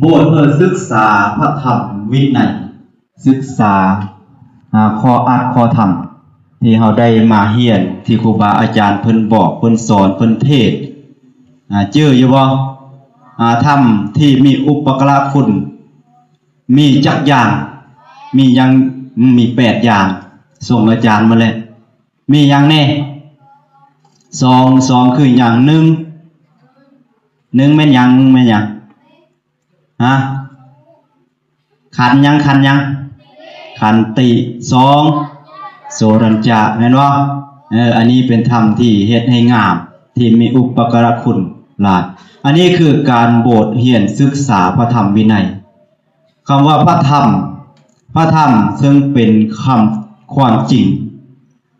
ບົດເພື່ອສຶກສາພະທຳວິໄນ, ສຶກສາ ອາ ຂໍ້ອັດຂໍ້ທຳທີ່ເຮົາໄດ້ມາຮຽນ, ທີ່ຄູບາອາຈານເພິ່ນບອກ, ເພິ່ນສອນ, ເພິ່ນເທດ. ອາ ຈື່ຢູ່ບໍ່? ອາ ທຳທີ່ມີອຸປະກາລະຄຸນມີຈັກຢ່າງ? ມີຫຍັງ? ມີແປດຢ່າງ. ສົ່ງອາຈານມາແລ້ວ. ມີຫຍັງແດ່? ສອງ, ສອງຄືຫຍັງ? ໜຶ່ງ, ໜຶ່ງແມ່ນຫຍັງ? ແມ່ນຫຍັງ? ຮະ? ຂັນຫຍັງ? ຂັນຫຍັງ? ຂັນຕິ. ສອງ, ໂສລັນຈະ, ແມ່ນບໍ່? ເອີ ອັນນີ້ເປັນທຳທີ່ເຮັດໃຫ້ງາມ, ທີ່ມີອຸປະກາລະຄຸນຫຼາຍ. ອັນນີ້ຄືການບົດຮຽນສຶກສາພະທຳວິໄນ. ຄຳວ່າພະທຳ, ພະທຳເຊິ່ງເປັນຄຳ ຄວາມຈິງ,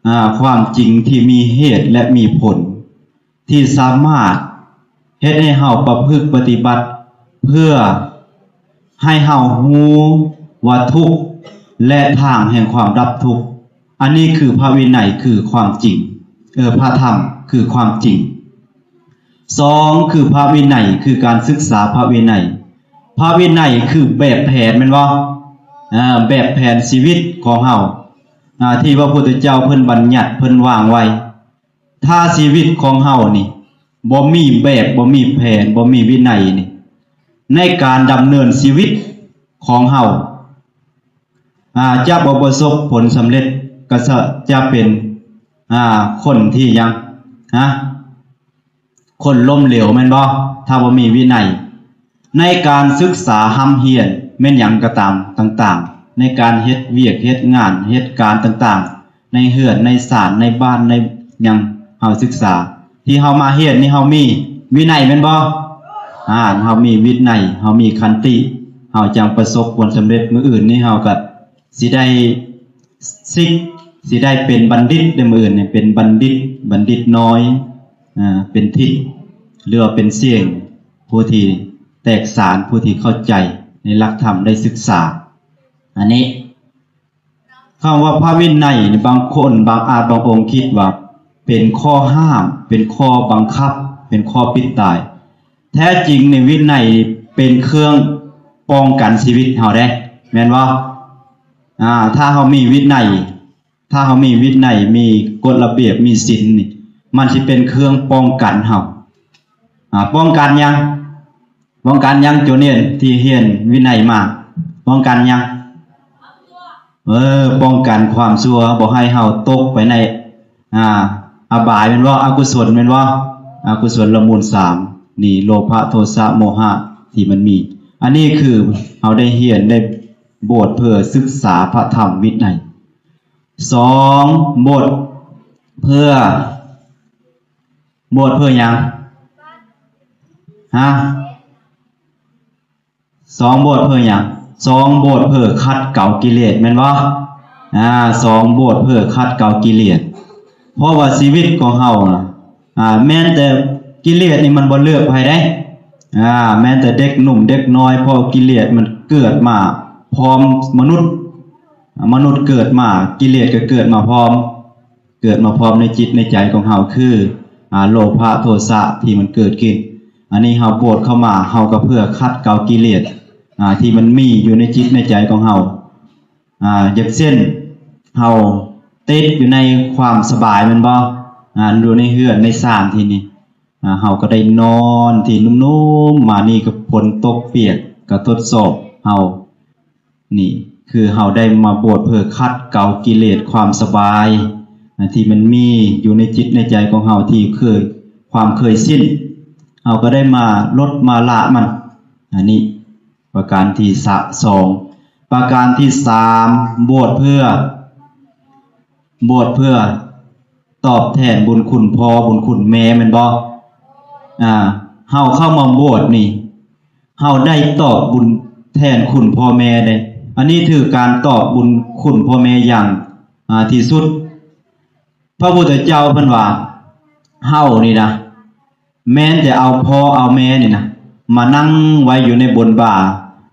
ອາ, ຄວາມຈິງທີ່ມີເຫດ ແລະ ມີຜົນ, ທີ່ສາມາດເຮັດໃຫ້ເຮົາປະພຶດປະຕິບັດ ເພື່ອໃຫ້ເຮົາຮູ້ວ່າທຸກ ແລະ ທາງແຫ່ງຄວາມດັບທຸກ. ອັນນີ້ຄືພະວິໄນ, ຄືຄວາມຈິງ. ເອີ, ພະທຳຄືຄວາມຈິງ. ສອງ ຄືພະວິໄນ, ຄືການສຶກສາພະວິໄນ. ພະວິໄນຄືແບບແຜນແມ່ນບໍ່? ເອີ, ແບບແຜນຊີວິດຂອງເຮົາ, ອາ, ທີ່ພະພຸດທະເຈົ້າເພິ່ນບັນຍັດ, ເພິ່ນວາງໄວ້. ຖ້າຊີວິດຂອງເຮົານີ້ບໍ່ມີແບບ, ບໍ່ມີແຜນ, ບໍ່ມີວິໄນນີ້, ໃນການດຳເນີນຊີວິດຂອງເຮົາ, ອາ, ຈະບໍ່ປະສົບຜົນສຳເລັດ, ກໍຈະ, ຈະເປັນ, ອາ, ຄົນທີ່ຫຍັງ? ຮະ? ຄົນລົ້ມເຫຼວແມ່ນບໍ່? ຖ້າບໍ່ມີວິໄນໃນການສຶກສາຮ່ຳຮຽນແມ່ນຫຍັງກໍຕາມຕ່າງໆ, ໃນການເຮັດວຽກເຮັດງານເຮັດການຕ່າງໆ, ໃນເຮືອນໃນຊານໃນບ້ານໃນຫຍັງ, ເຮົາສຶກສາ, ທີ່ເຮົາມາຮຽນນີ້ເຮົາມີວິໄນແມ່ນບໍ່? ອາ, ເຮົາມີວິໄນ, ເຮົາມີຂັນຕິ, ເຮົາຈັ່ງປະສົບຜົນສຳເລັດ. ມື້ອື່ນນີ້ເຮົາກໍ ຊິໄດ້ສິກ, ຊິໄດ້ເປັນບັນດິດເດ້, ມື້ອື່ນນີ້ເປັນບັນດິດ, ບັນດິດນ້ອຍ, ອາ, ເປັນທິດ ຫຼືວ່າເປັນເຊງ, ຜູ້ທີ່ແຕກສານ, ຜູ້ທີ່ເຂົ້າໃຈໃນຫຼັກທຳ, ໄດ້ສຶກສາ. ອັນນີ້ ຄຳວ່າພະວິໄນນີ້, ບາງຄົນ, ບາງອາດ, ບາງອົງຄິດວ່າເປັນຂໍ້ຫ້າມ, ເປັນຂໍ້ບັງຄັບ, ເປັນຂໍ້ປິດຕາຍ. ແທ້ຈິງນີ້ ວິໄນເປັນເຄື່ອງປ້ອງກັນຊີວິດເຮົາເດ້, ແມ່ນບໍ່? ອາ, ຖ້າເຮົາມີວິໄນ, ຖ້າເຮົາມີວິໄນ, ມີກົດລະບຽບ, ມີສິນນີ້, ມັນຊິເປັນເຄື່ອງປ້ອງກັນເຮົາ. ອາ, ປ້ອງກັນຫຍັງ? ປ້ອງກັນຫຍັງ? ໂຈນຽນທີ່ຮຽນວິໄນມາ, ປ້ອງກັນຫຍັງ? ເອີ, ປ້ອງກັນຄວາມຊົ່ວ, ບໍ່ໃຫ້ເຮົາຕົກໄປໃນ ອາ, ອະບາຍແມ່ນບໍ່? ອະກຸສົນແມ່ນບໍ່? ອະກຸສົນລະມູນສາມນີ້, ໂລພະ, ໂທສະ, ໂມຫະ ທີ່ມັນມີ. ອັນນີ້ຄືເຮົາໄດ້ຮຽນ, ໄດ້ບົດເພື່ອສຶກສາພະທຳວິໄນ. ສອງ ບົດເພື່ອ, ບົດເພື່ອຫຍັງ? ຮະ? ສອງບົດເພື່ອຫຍັງ? ສອງບົດເພື່ອຂັດເກົາກິເລດແມ່ນບໍ່? ອາ, ສອງບົດເພື່ອຂັດເກົາກິເລດ. ເພາະວ່າຊີວິດຂອງເຮົານະ, ອາ, ແມ່ນແຕ່ກິເລດນີ້ມັນບໍ່ເລືອກໃຜເດ້. ອາ, ແມ່ນແຕ່ເດັກໜຸ່ມເດັກນ້ອຍ, ເພາະກິເລດມັນເກີດມາພ້ອມມະນຸດ. ມະນຸດເກີດມາ, ກິເລດກໍເກີດມາພ້ອມ. ເກີດມາພ້ອມໃນຈິດໃນໃຈຂອງເຮົາ ຄື ອາ ໂລພະ ໂທສະ ທີ່ມັນເກີດຂຶ້ນ. ອັນນີ້ເຮົາບວດເຂົ້າມາ ເຮົາກໍເພື່ອຂັດເກົາກິເລດ ອາ ທີ່ມັນມີຢູ່ໃນຈິດໃນໃຈຂອງເຮົາ. ອາ ຢ່າງເຊັ່ນ ເຮົາຕິດຢູ່ໃນຄວາມສະບາຍແມ່ນບໍ່? ອາ ຢູ່ໃນເຮືອນໃນຊານທີ່ນີ້ ອາ ເຮົາກໍໄດ້ນອນທີ່ນຸ່ມໆ ມານີ້ກໍຝົນຕົກປຽກ ກໍທົດສອບເຮົາ. ນີ້ຄືເຮົາໄດ້ມາບວດເພື່ອຂັດເກົາກິເລດຄວາມສະບາຍ ອາ ທີ່ມັນມີຢູ່ໃນຈິດໃນໃຈຂອງເຮົາ ທີ່ເຄີຍ ຄວາມເຄີຍຊິນ ເຮົາກໍໄດ້ມາລົດມາລະມັນ. ອັນນີ້ປະການທີສະ ສອງ. ປະການທີສາມ ບວດເພື່ອ ບວດເພື່ອຕອບແທນບຸນຄຸນພໍ່ບຸນຄຸນແມ່ແມ່ນບໍ່? ອາ ເຮົາເຂົ້າມາບວດນີ້ ເຮົາໄດ້ຕອບບຸນແທນຄຸນພໍ່ແມ່ເດ້. ອັນນີ້ຖືການຕອບບຸນຄຸນພໍ່ແມ່ຢ່າງ ອາ ທີ່ສຸດ. ພະພຸດທະເຈົ້າເພິ່ນວ່າ ເຮົານີ້ນະ ແມ່ນແຕ່ເອົາພໍ່ເອົາແມ່ນີ້ນະ ມານັ່ງໄວ້ຢູ່ໃນບົນບ່າ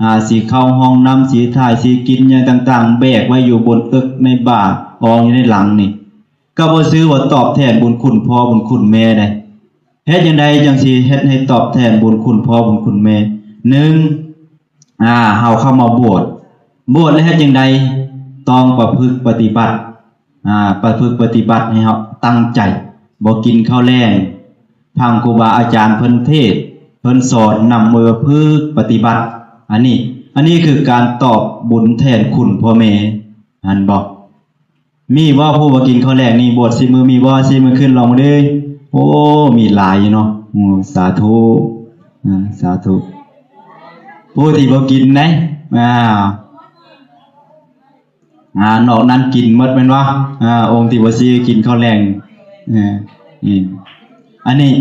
ອາ ຊິເຂົ້າຫ້ອງນ້ຳ ຊິຖ່າຍ ຊິກິນຫຍັງຕ່າງໆ ແບກໄວ້ຢູ່ບົນເອິກໃນບ່າ ອອງຢູ່ໃນຫຼັງນີ້ ກໍບໍ່ຊື່ວ່າຕອບແທນບຸນຄຸນພໍ່ບຸນຄຸນແມ່ໃດ. ເຮັດຈັ່ງໃດຈັ່ງຊິເຮັດໃຫ້ຕອບແທນບຸນຄຸນພໍ່ບຸນຄຸນແມ່? ໜຶ່ງ ອ່າ ເຮົາເຂົ້າມາບວດ, ບວດແລ້ວເຮັດຈັ່ງໃດ? ຕ້ອງປະພຶກປະຕິບັດ, ອ່າ ປະພຶກປະຕິບັດໃຫ້ເຮົາຕັ້ງໃຈ, ບໍ່ກິນເຂົ້າແລງ, ຟັງຄູບາອາຈານເພິ່ນເທດ ເພິ່ນສອນ, ນຳມາປະພຶກປະຕິບັດ. ອັນນີ້ ອັນນີ້ຄືການຕອບບຸນແທນຄຸນພໍ່ແມ່, ເຫັນບໍ່? ມີບໍ່ຜູ້ບໍ່ກິນເຂົ້າແລງນີ້? ບວດສິບມື້ມີບໍ່? ຊີ້ມືຂຶ້ນລອງເບິ່ງເດີ້. ໂອ້ ມີຫຼາຍຢູ່ເນາະ. ໂອ້ ສາທຸ ອາ ສາທຸ. ຜູ້ທີ່ບໍ່ກິນໄດ໋ ອາ ອາ ນອກນັ້ນກິນໝົດແມ່ນບໍ່? ອາ ອົງທີ່ບໍ່ຊີກິນເຂົ້າແລງ. ເອີ ອັນນີ້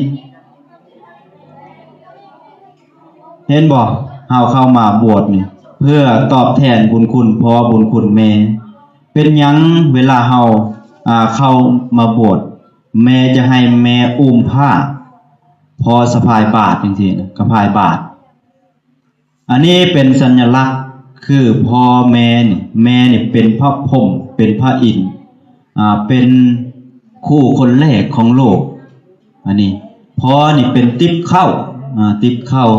ເຫັນບໍ່? ເຮົາເຂົ້າມາບວດນີ້ ເພື່ອຕອບແທນບຸນຄຸນພໍ່ບຸນຄຸນແມ່. ເປັນຫຍັງເວລາເຮົາ ອ່າ ເຂົ້າມາບວດ ແມ່ຈະໃຫ້ແມ່ອຸ້ມພະ ພໍ່ສະພາຍບາດຈັ່ງຊີ້ນະ, ສະພາຍບາດ. ອັນນີ້ເປັນສັນຍະລັກ ຄືພໍ່ແມ່ນີ້, ແມ່ນີ້ເປັນພະພົມ, ເປັນພະອິນ, ອ່າ ເປັນຄູ່ຄົນແລກຂອງໂລກ. ອັນນີ້ ພໍ່ນີ້ເປັນຕິບເຂົ້າ, ອ່າ ຕິບເຂົ້າ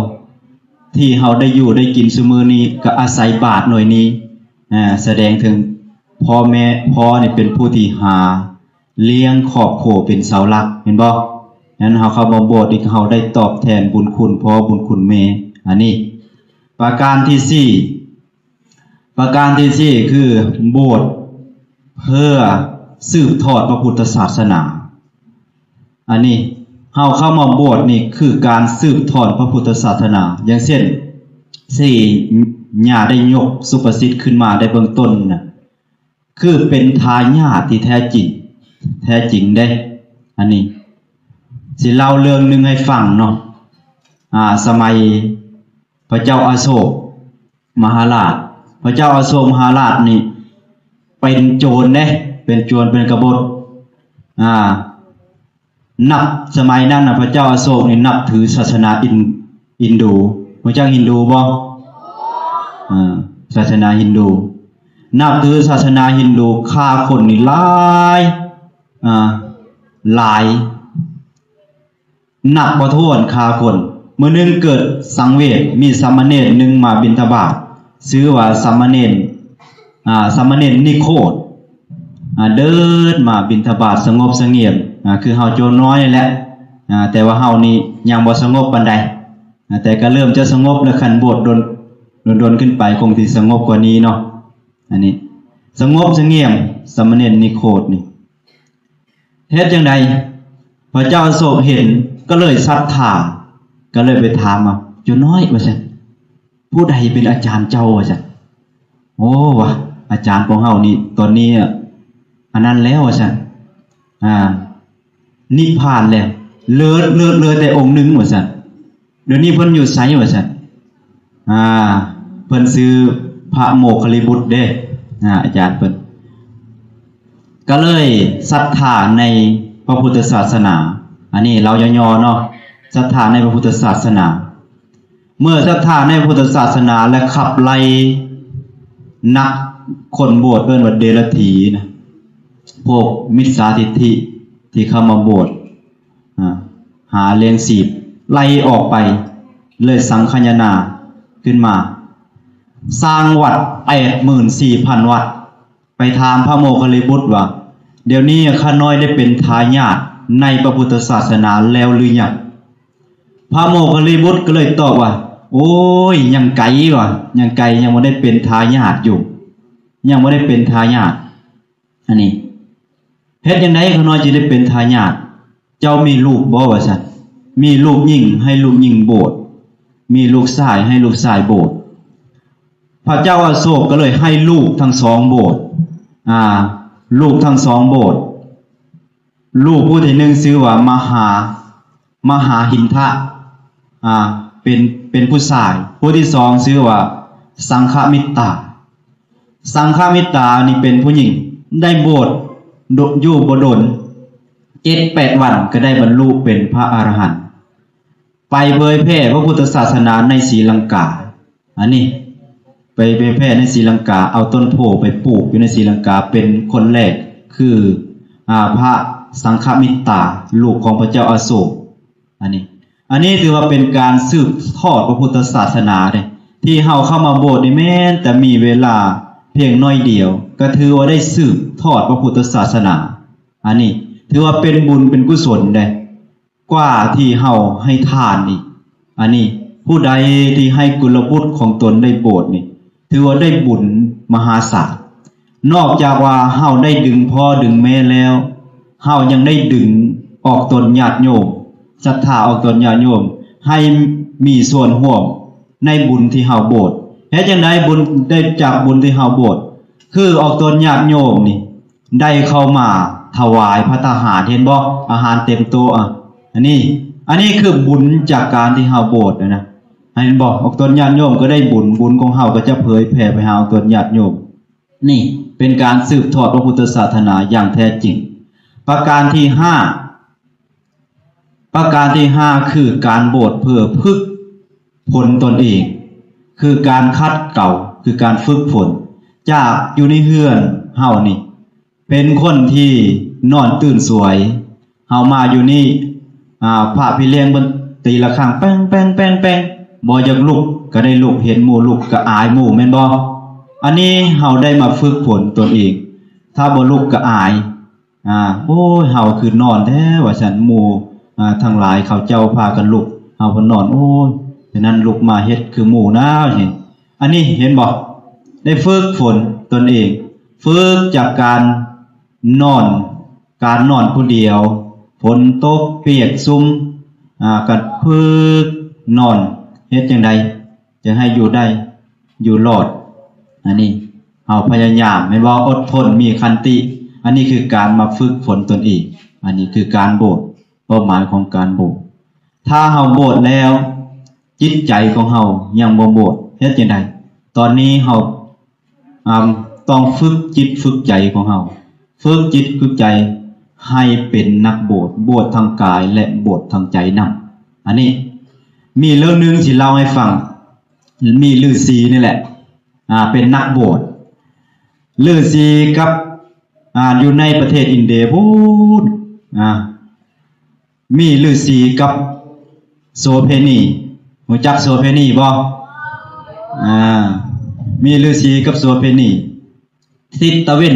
ທີ່ເຮົາໄດ້ຢູ່ໄດ້ກິນຊຸມື້ນີ້ ກໍອາໄສບາດໜ່ວຍນີ້ ອ່າ ສະແດງເຖິງພໍ່ແມ່. ພໍ່ນີ້ເປັນຜູ້ທີ່ຫາ ລ້ຽງຄອບຄົວເປັນເສົາຫຼັກ, ເຫັນບໍ່? ນັ້ນເຮົາເຂົ້າມາໂບດນີ້ ເຮົາໄດ້ຕອບແທນບຸນຄຸນພໍ່ບຸນຄຸນແມ່. ອັນນີ້ ປະການທີສີ່, ປະການທີສີ່ ຄືໂບດເພື່ອສືບທອດພະພຸດທະສາສະໜາ. ອັນນີ້ ເຮົາເຂົ້າມາໂບດນີ້ ຄືການສືບທອດພະພຸດທະສາສະໜາ. ຢ່າງເຊັ່ນ ທີ່ຍ່າໄດ້ຍົກສຸພາສິດຂຶ້ນມາໃນເບື້ອງຕົ້ນນະ ຄືເປັນທາຍາດທີ່ແທ້ຈິງ, ແທ້ຈິງເດ້. ອັນນີ້ ຊິເລົ່າເລື່ອງໜຶ່ງໃຫ້ຟັງເນາະ. ອ່າ ສະໄໝພະເຈົ້າອະໂສກມະຫາລາດ, ພະເຈົ້າອະໂສກມະຫາລາດນີ້ເປັນໂຈນເດ້, ເປັນໂຈນ ເປັນກະບົດ. ອ່າ ນັບ ສະໄໝນັ້ນນະ ພະເຈົ້າອະໂສກນີ້ນັບຖືສາສະໜາອິນ ອິນດູ. ຮູ້ຈັກຮິນດູບໍ່? ເອີ ສາສະໜາຮິນດູ. ນັບຖືສາສະໜາຮິນດູ, ຂ້າຄົນນີ້ຫຼາຍ ອ່າ ຫຼາຍ ນັບບໍ່ຖ້ວນ ຂ້າຄົນ. ມື້ໜຶ່ງເກີດສັງເວດ, ມີສາມະເນນໜຶ່ງມາບິນທະບາດ, ຊື່ວ່າສາມະເນນ ອ່າ ສາມະເນນນິໂຄດ. ອ່າ ເດີນມາບິນທະບາດສະຫງົບສະຫງຽມ, ອ່າ ຄືເຮົາໂຈນນ້ອຍນີ້ແຫຼະ. ອ່າ ແຕ່ວ່າເຮົານີ້ຍັງບໍ່ສະຫງົບປານໃດ, ອ່າ ແຕ່ກໍເລີ່ມຈະສະຫງົບແລ້ວ. ຄັນບວດດົນ ດົນໆຂຶ້ນໄປ ຄົງຊິສະຫງົບກວ່ານີ້ເນາະ. ອັນນີ້ ສະຫງົບສະຫງຽມ, ສາມະເນນນິໂຄດນີ້. ເຮັດຈັ່ງໃດ? ພະເຈົ້າອະໂສກເຫັນ ກໍເລີຍສັດທາ, ກໍເລີຍໄປຖາມວ່າ ໂຈນນ້ອຍ ວ່າຊັ້ນ, ຜູ້ໃດເປັນອາຈານເຈົ້າ? ວ່າຊັ້ນ. ໂອ້ ວ່າ ອາຈານຂອງເຮົານີ້ ຕອນນີ້ ອາ ອັນນັ້ນແລ້ວ ວ່າຊັ້ນ, ອ່າ ນິບພານແລ້ວ, ເລີດ ເລີດ ເລີດແຕ່ອົງໜຶ່ງ ວ່າຊັ້ນ. ດຽວນີ້ເພິ່ນຢູ່ໃສ? ວ່າຊັ້ນ. ອ່າ ເພິ່ນຊື່ພະໂມກຄະລິບຸດເດ້. ອ່າ ອາຈານເພິ່ນກໍເລີຍສັດທາໃນພະພຸດທະສາສະໜາ. ອັນນີ້ເລົ່າຫຍໍ້ໆເນາະ, ສັດທາໃນພະພຸດທະສາສະໜາ. ເມື່ອສັດທາໃນພະພຸດທະສາສະໜາ ແລະ ຂັບໄລ່ນັກຄົນບວດ ເອີ້ນວ່າເດລະຖີນະ, ພວກມິດສາທິດຖິທີ່ເຂົ້າມາບວດ ອ່າ ຫາລ້ຽງຊີບ ໄລ່ອອກໄປ ເລີຍສັງຄະຍະນາຂຶ້ນມາ ສ້າງວັດແປດໝື່ນສີ່ພັນວັດ. ໄປຖາມພະໂມກຄະລິບຸດວ່າ ດຽວນີ້ຂ້ານ້ອຍໄດ້ເປັນທາຍາດໃນພະພຸດທະສາສະໜາແລ້ວຫຼືຍັງ? ພະໂມກຄະລິບຸດກໍເລີຍຕອບວ່າ ໂອ້ຍ ຍັງໄກ ວ່າ ຍັງໄກ, ຍັງບໍ່ໄດ້ເປັນທາຍາດຢູ່, ຍັງບໍ່ໄດ້ເປັນທາຍາດ. ອັນນີ້ ເຮັດຈັ່ງໃດຂ້ານ້ອຍຈຶ່ງໄດ້ເປັນທາຍາດ? ເຈົ້າມີລູກບໍ່? ວ່າຊັ້ນ. ມີລູກຍິງ ໃຫ້ລູກຍິງໂບດ, ມີລູກຊາຍ ໃຫ້ລູກຊາຍໂບດ. ພະເຈົ້າອະໂສກກໍເລີຍໃຫ້ລູກທັງສອງໂບດ, ອ່າ ລູກທັງສອງໂບດ. ລູກຜູ້ທີໜຶ່ງຊື່ວ່າມະຫາ ມະຫາຫິນທະ ອ່າ ເປັນ ເປັນຜູ້ຊາຍ, ຜູ້ທີສອງຊື່ວ່າສັງຄະມິດຕາ. ສັງຄະມິດຕານີ້ເປັນຜູ້ຍິງ ໄດ້ໂບດ ຢູ່ບໍ່ດົນ ເຈັດແປດວັນກໍໄດ້ບັນລຸເປັນພະອະລະຫັນ, ໄປເຜີຍແຜ່ພະພຸດທະສາສະໜາໃນສີລັງກາ. ອັນນີ້ ໄປເຜີຍແຜ່ໃນສີລັງກາ, ເອົາຕົ້ນໂພໄປປູກຢູ່ໃນສີລັງກາ, ເປັນຄົນແລກ ຄື ອ່າ ພະສັງຄະມິດຕາ ລູກຂອງພະເຈົ້າອະໂສກ. ອັນນີ້ ອັນນີ້ຖືວ່າເປັນການສືບທອດພະພຸດທະສາສະໜາເດ້. ທີ່ເຮົາເຂົ້າມາໂບດນີ້ແມ່ນແຕ່ມີເວລາພຽງໜ້ອຍດຽວ ກໍຖືວ່າໄດ້ສືບທອດພະພຸດທະສາສະໜາ. ອັນນີ້ຖືວ່າເປັນບຸນເປັນກຸສົນເດ້ ກວ່າທີ່ເຮົາໃຫ້ທານອີກ. ອັນນີ້ຜູ້ໃດທີ່ໃຫ້ກຸລະບຸດຂອງຕົນໄດ້ໂບດນີ້ ຖືວ່າໄດ້ບຸນມະຫາສານ. ນອກຈາກວ່າເຮົາໄດ້ດຶງພໍ່ດຶງແມ່ແລ້ວ ເຮົາຍັງໄດ້ດຶງອອກຕົນຍາດໂຍມ, ສັດທາອອກຕົນຍາດໂຍມ ໃຫ້ມີສ່ວນຮ່ວມໃນບຸນທີ່ເຮົາໂບດ. ເຮັດຈັ່ງໃດບຸນໄດ້ຈາກບຸນທີ່ເຮົາໂບດ? ຄືອອກຕົນຍາດໂຍມນີ້ ໄດ້ເຂົ້າມາຖວາຍພັດຕາຫານ ເຫັນບໍ່? ອາຫານເຕັມໂຕະ ອະ ອັນນີ້ ອັນນີ້ຄືບຸນຈາກການທີ່ເຮົາໂບດນະ ເຫັນບໍ່? ອອກຕົນຍາດໂຍມກໍໄດ້ບຸນ, ບຸນຂອງເຮົາກໍຈະເຜີຍແຜ່ໄປຫາອອກຕົນຍາດໂຍມ. ນີ້ເປັນການສືບທອດພະພຸດທະສາສະໜາຢ່າງແທ້ຈິງ. ປະການທີຫ້າ ປະການທີຫ້າ ຄືການໂບດເພື່ອຝຶກຝົນຕົນເອງ, ຄືການຂັດເກົາ, ຄືການຝຶກຝົນ. ຈາກຢູ່ໃນເຮືອນເຮົານີ້ ເປັນຄົນທີ່ນອນຕື່ນສວຍ, ເຮົາມາຢູ່ນີ້ ອາ ພະພີ່ລ້ຽງເພິ່ນຕີລະຄັງແປ້ງໆໆໆ ບໍ່ຢາກລຸກກໍໄດ້ລຸກ, ເຫັນໝູ່ລຸກກໍອາຍໝູ່ ແມ່ນບໍ່? ອັນນີ້ເຮົາໄດ້ມາຝຶກຝົນຕົນເອງ. ຖ້າບໍ່ລຸກກໍອາຍ. ອາ ໂອ້ຍ ເຮົາຄືນອນແທ້ວ່າຊັ້ນ, ໝູ່ ອາ ທັງຫຼາຍເຂົາເຈົ້າພາກັນລຸກ, ເຮົາກໍນອນ, ໂອ້ຍ ສະນັ້ນລຸກມາເຮັດຄືໝູ່ນາ. ອັນນີ້ເຫັນບໍ່? ໄດ້ຝຶກຝົນຕົນເອງ, ຝຶກຈາກການນອນ, ການນອນຜູ້ດຽວ, ຝົນຕົກ, ປຽກ, ຊຸ່ມ, ອາ ກໍຝຶກນອນ. ເຮັດຈັ່ງໃດ? ຈັ່ງໃຫ້ຢູ່ໄດ້ ຢູ່ລອດ. ອັນນີ້ເຮົາພະຍາຍາມ ແມ່ນບໍ່? ອົດທົນ ມີຂັນຕິ. ອັນນີ້ຄືການມາຝຶກຝົນຕົນເອງ. ອັນນີ້ຄືການໂບດ, ເປົ້າໝາຍຂອງການໂບດ. ຖ້າເຮົາໂບດແລ້ວ ຈິດໃຈຂອງເຮົາຍັງບໍ່ໂບດ, ເຮັດຈັ່ງໃດ? ຕອນນີ້ເຮົາ ອາ ຕ້ອງຝຶກຈິດຝຶກໃຈຂອງເຮົາ, ຝຶກຈິດຝຶກໃຈໃຫ້ເປັນນັກໂບດ, ໂບດທາງກາຍ ແລະ ໂບດທາງໃຈນຳ. ອັນນີ້ມີເລື່ອງໜຶ່ງຊິເລົ່າໃຫ້ຟັງ. ມີລືສີນີ້ແຫຼະ ອາ ເປັນນັກໂບດ. ລືສີກັບ ອາ ຢູ່ໃນປະເທດອິນເດພຸ້ນ ອາ ມີລືສີກັບໂສເພນີ. ຮູ້ຈັກໂສເພນີບໍ່? ອາ ມີລືສີກັບໂສເພນີ. ທິດຕາເວັນ,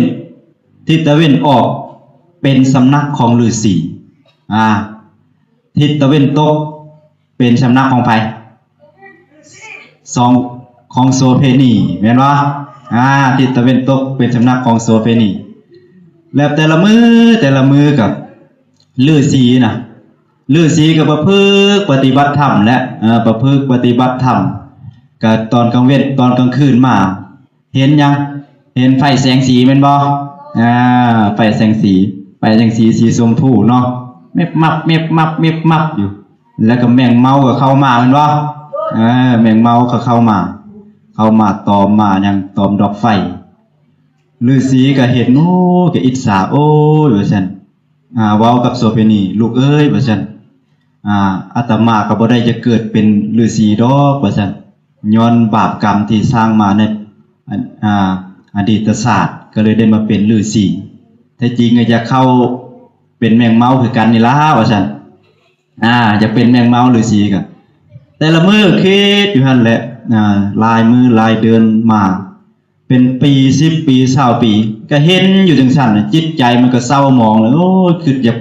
ທິດຕາເວັນອອກເປັນສຳນັກຂອງລືສີ. ອາ ທິດຕາເວັນຕົກເປັນສຳນັກຂອງໃຜ? ສອງ ຂອງໂສເພນີ ແມ່ນບໍ່? ອາ ທິດຕາເວັນຕົກເປັນສຳນັກຂອງໂສເພນີ. ແລ້ວແຕ່ລະມື້ ແຕ່ລະມື້ກໍ ລືສີນະ ລືສີກໍປະພຶກປະຕິບັດທຳແຫຼະ ເອີ ປະພຶກປະຕິບັດທຳ. ກໍຕອນກາງເວັນ ຕອນກາງຄືນມາ ເຫັນຫຍັງ? ເຫັນໄຟແສງສີແມ່ນບໍ່? ອາ ໄຟແສງສີ ໄຟແສງສີ ສີຊົມພູເນາະ ເມັບມັບ ເມັບມັບ ເມັບມັບຢູ່. ແລ້ວກໍແມງເມົາກໍເຂົ້າມາແມ່ນບໍ່? ເອີ ແມງເມົາກໍເຂົ້າມາ ເຂົ້າມາຕອມ ມາຫຍັງ ຕອມດອກໄຟ. ລືສີກໍເຫັນ ໂອ້ ກໍອິດສາ ໂອ້ຍ ວ່າຊັ້ນ. ອາ ເວົ້າກັບໂສເພນີ ລູກເອີຍ ວ່າຊັ້ນ ອາ ອາດຕະມາກໍບໍ່ໄດ້ຈະເກີດເປັນລືສີດອກ ວ່າຊັ້ນ ຍ້ອນບາບກຳທີ່ສ້າງມາໃນ ອາ ອະດີດຕະຊາດ ກໍເລີຍໄດ້ມາເປັນລືສີ. ແທ້ຈິງກໍຢາກເຂົ້າເປັນແມງເມົາຄືກັນນີ້ລະ ວ່າຊັ້ນ ອາ ຢາກເປັນແມງເມົາລືສີ. ກໍແຕ່ລະມື້ຄິດຢູ່ຫັ້ນແຫຼະ ອາ ຫຼາຍມື້ຫຼາຍເດືອນມາ ເປັນປີ ສິບປີ ຊາວປີ ກໍເຫັນຢູ່ຈັ່ງຊັ້ນ ຈິດໃຈມັນກໍເສົ້າໝອງແລ້ວ ໂອ້ຍ ຄິດຢາກ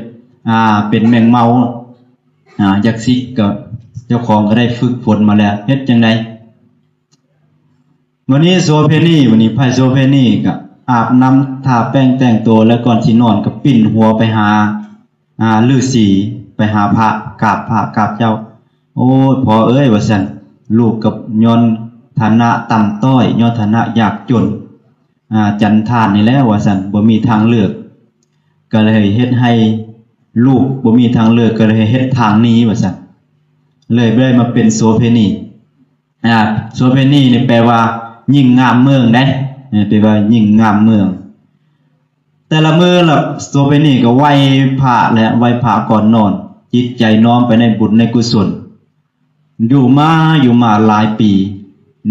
ອາ ເປັນແມງເມົາ ອາ ຢາກສິກ ກໍເຈົ້າຂອງກໍໄດ້ຝຶກຝົນມາແລ້ວ ເຮັດຈັ່ງໃດ? ວັນນີ້ໂສເພນີ ວັນນີ້ໄພໂສເພນີກໍອາບນ້ຳ ທາແປ້ງແຕ່ງຕົວ ແລ້ວກ່ອນຊິນອນກໍປິ່ນຫົວໄປຫາ ອາ ລືສີ ໄປຫາພະ ກາບພະກາບເຈົ້າ. ໂອ້ຍ ພໍ່ເອີຍ ວ່າຊັ້ນ ລູກກໍຍ້ອນຖານະຕ່ຳຕ້ອຍ ຍ້ອນຖານະຍາກຈົນ ອາ ຈັນທານນີ້ແຫຼະ ວ່າຊັ້ນ ບໍ່ມີທາງເລືອກ ກໍເລີຍເຮັດໃຫ້ລູກບໍ່ມີທາງເລືອກ ກໍເລີຍເຮັດທາງໜີ ວ່າຊັ້ນ ເລີຍໄດ້ມາເປັນໂສເພນີ. ອາ ໂສເພນີນີ້ແປວ່າຍິງງາມເມືອງເດ້ ແປວ່າຍິງງາມເມືອງ. ແຕ່ລະມື້ລະ ໂສເພນີກໍໄຫວ້ພະແລະ ໄຫວ້ພະກ່ອນນອນ ຈິດໃຈນ້ອມໄປໃນບຸນໃນກຸສົນ. ຢູ່ມາ ຢູ່ມາຫຼາຍປີ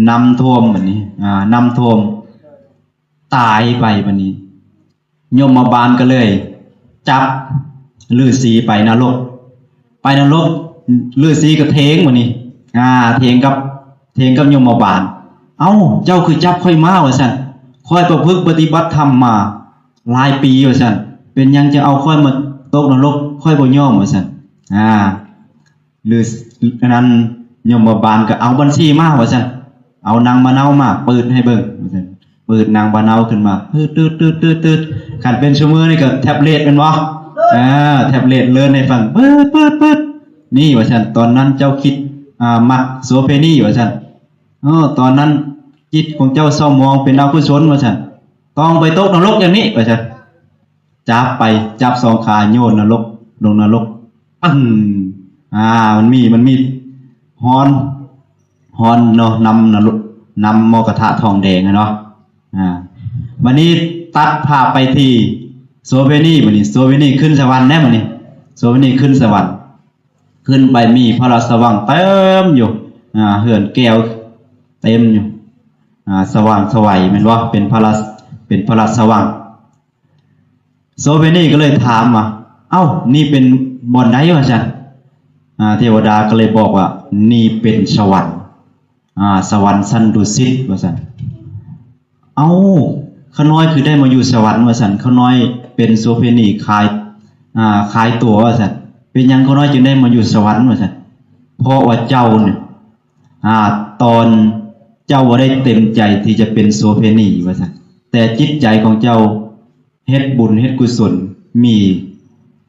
ນ້ຳຖ້ວມ ບັດນີ້ ອາ ນ້ຳຖ້ວມ ຕາຍໄປ ບັດນີ້ ຍົມມະບານກໍເລີຍຈັບລືສີໄປນະລົກ ໄປນະລົກ ລືສີກໍເຖງ ບັດນີ້ ອາ ເຖງກັບ ຖຽງກັບຍົມມະບານ. ເອົ້າ ເຈົ້າຄືຈັບຂ້ອຍມາ ວ່າຊັ້ນ. ຂ້ອຍປະພຶກປະຕິບັດທຳມາຫຼາຍປີ ວ່າຊັ້ນ. ເປັນຫຍັງຈຶ່ງເອົາຂ້ອຍມາຕົກນະລົກ? ຂ້ອຍບໍ່ຍອມ ວ່າຊັ້ນ. ອາ ຫຼື ອັນນັ້ນ ຍົມມະບານກໍເອົາບັນຊີມາ ວ່າຊັ້ນ. ເອົານາງມະນາວມາເປີດໃຫ້ເບິ່ງ ວ່າຊັ້ນ. ເປີດນາງມະນາວຂຶ້ນມາ ຕຶດໆໆໆ. ຄັນເປັນຊຸມື້ນີ້ກໍແທັບເລັດແມ່ນບໍ່? ອາ ແທັບເລັດເລີນໃຫ້ຟັງ ປຶດໆໆ. ນີ້ ວ່າຊັ້ນ, ຕອນນັ້ນເຈົ້າຄິດ ອາ ມັກໂສເພນີ ວ່າຊັ້ນ. ເອີ ຕອນນັ້ນຈິດຂອງເຈົ້າເສົ້າໝອງເປັນອະກຸສົນ ວ່າຊັ້ນ. ຕ້ອງໄປຕົກນະລົກຢ່າງນີ້ ວ່າຊັ້ນ. ຈັບໄປ ຈັບສອງຂາໂຍນນະລົກ ລົງນະລົກ ປຶ້ງ. ອາ ມັນມີ ມັນມີຮ້ອນ ຮ້ອນເນາະ ນ້ຳນະລົກ ນ້ຳໝໍ້ກະທະທອງແດງອະເນາະ. ອາ ບັດນີ້ຕັດພາບໄປທີ່ໂສເພນີ ບັດນີ້ໂສເພນີຂຶ້ນສະຫວັນແລ້ວ ບັດນີ້ໂສເພນີຂຶ້ນສະຫວັນ. ຂຶ້ນໄປມີພະລາຊະວັງເຕັມຢູ່ ອາ ເຮືອນແກ້ວເຕັມຢູ່ ອາ ສະຫວ່າງໄສແມ່ນບໍ່? ເປັນພະລາ ເປັນພະລາຊະວັງ. ໂສເພນີກໍເລີຍຖາມວ່າ ເອົ້າ ນີ້ເປັນບ່ອນໃດ? ວ່າຊັ້ນ. ອາ ເທວະດາກໍເລີຍບອກວ່າ ນີ້ເປັນສະຫວັນ ອາ ສະຫວັນຊັ້ນດຸສິດ ວ່າຊັ້ນ. ເອົ້າ ຂ້ານ້ອຍຄືໄດ້ມາຢູ່ສະຫວັນ ວ່າຊັ້ນ. ຂ້ານ້ອຍເປັນໂສເພນີຂາຍ ອາ ຂາຍຕົວ ວ່າຊັ້ນ. ເປັນຫຍັງຂ້ານ້ອຍຈຶ່ງໄດ້ມາຢູ່ສະຫວັນ? ວ່າຊັ້ນ. ເພາະວ່າເຈົ້ານີ້ ອາ ຕອນເຈົ້າບໍ່ໄດ້ເຕັມໃຈທີ່ຈະເປັນໂສເພນີ ວ່າຊັ້ນ, ແຕ່ຈິດໃຈຂອງເຈົ້າເຮັດບຸນເຮັດກຸສົນ ມີ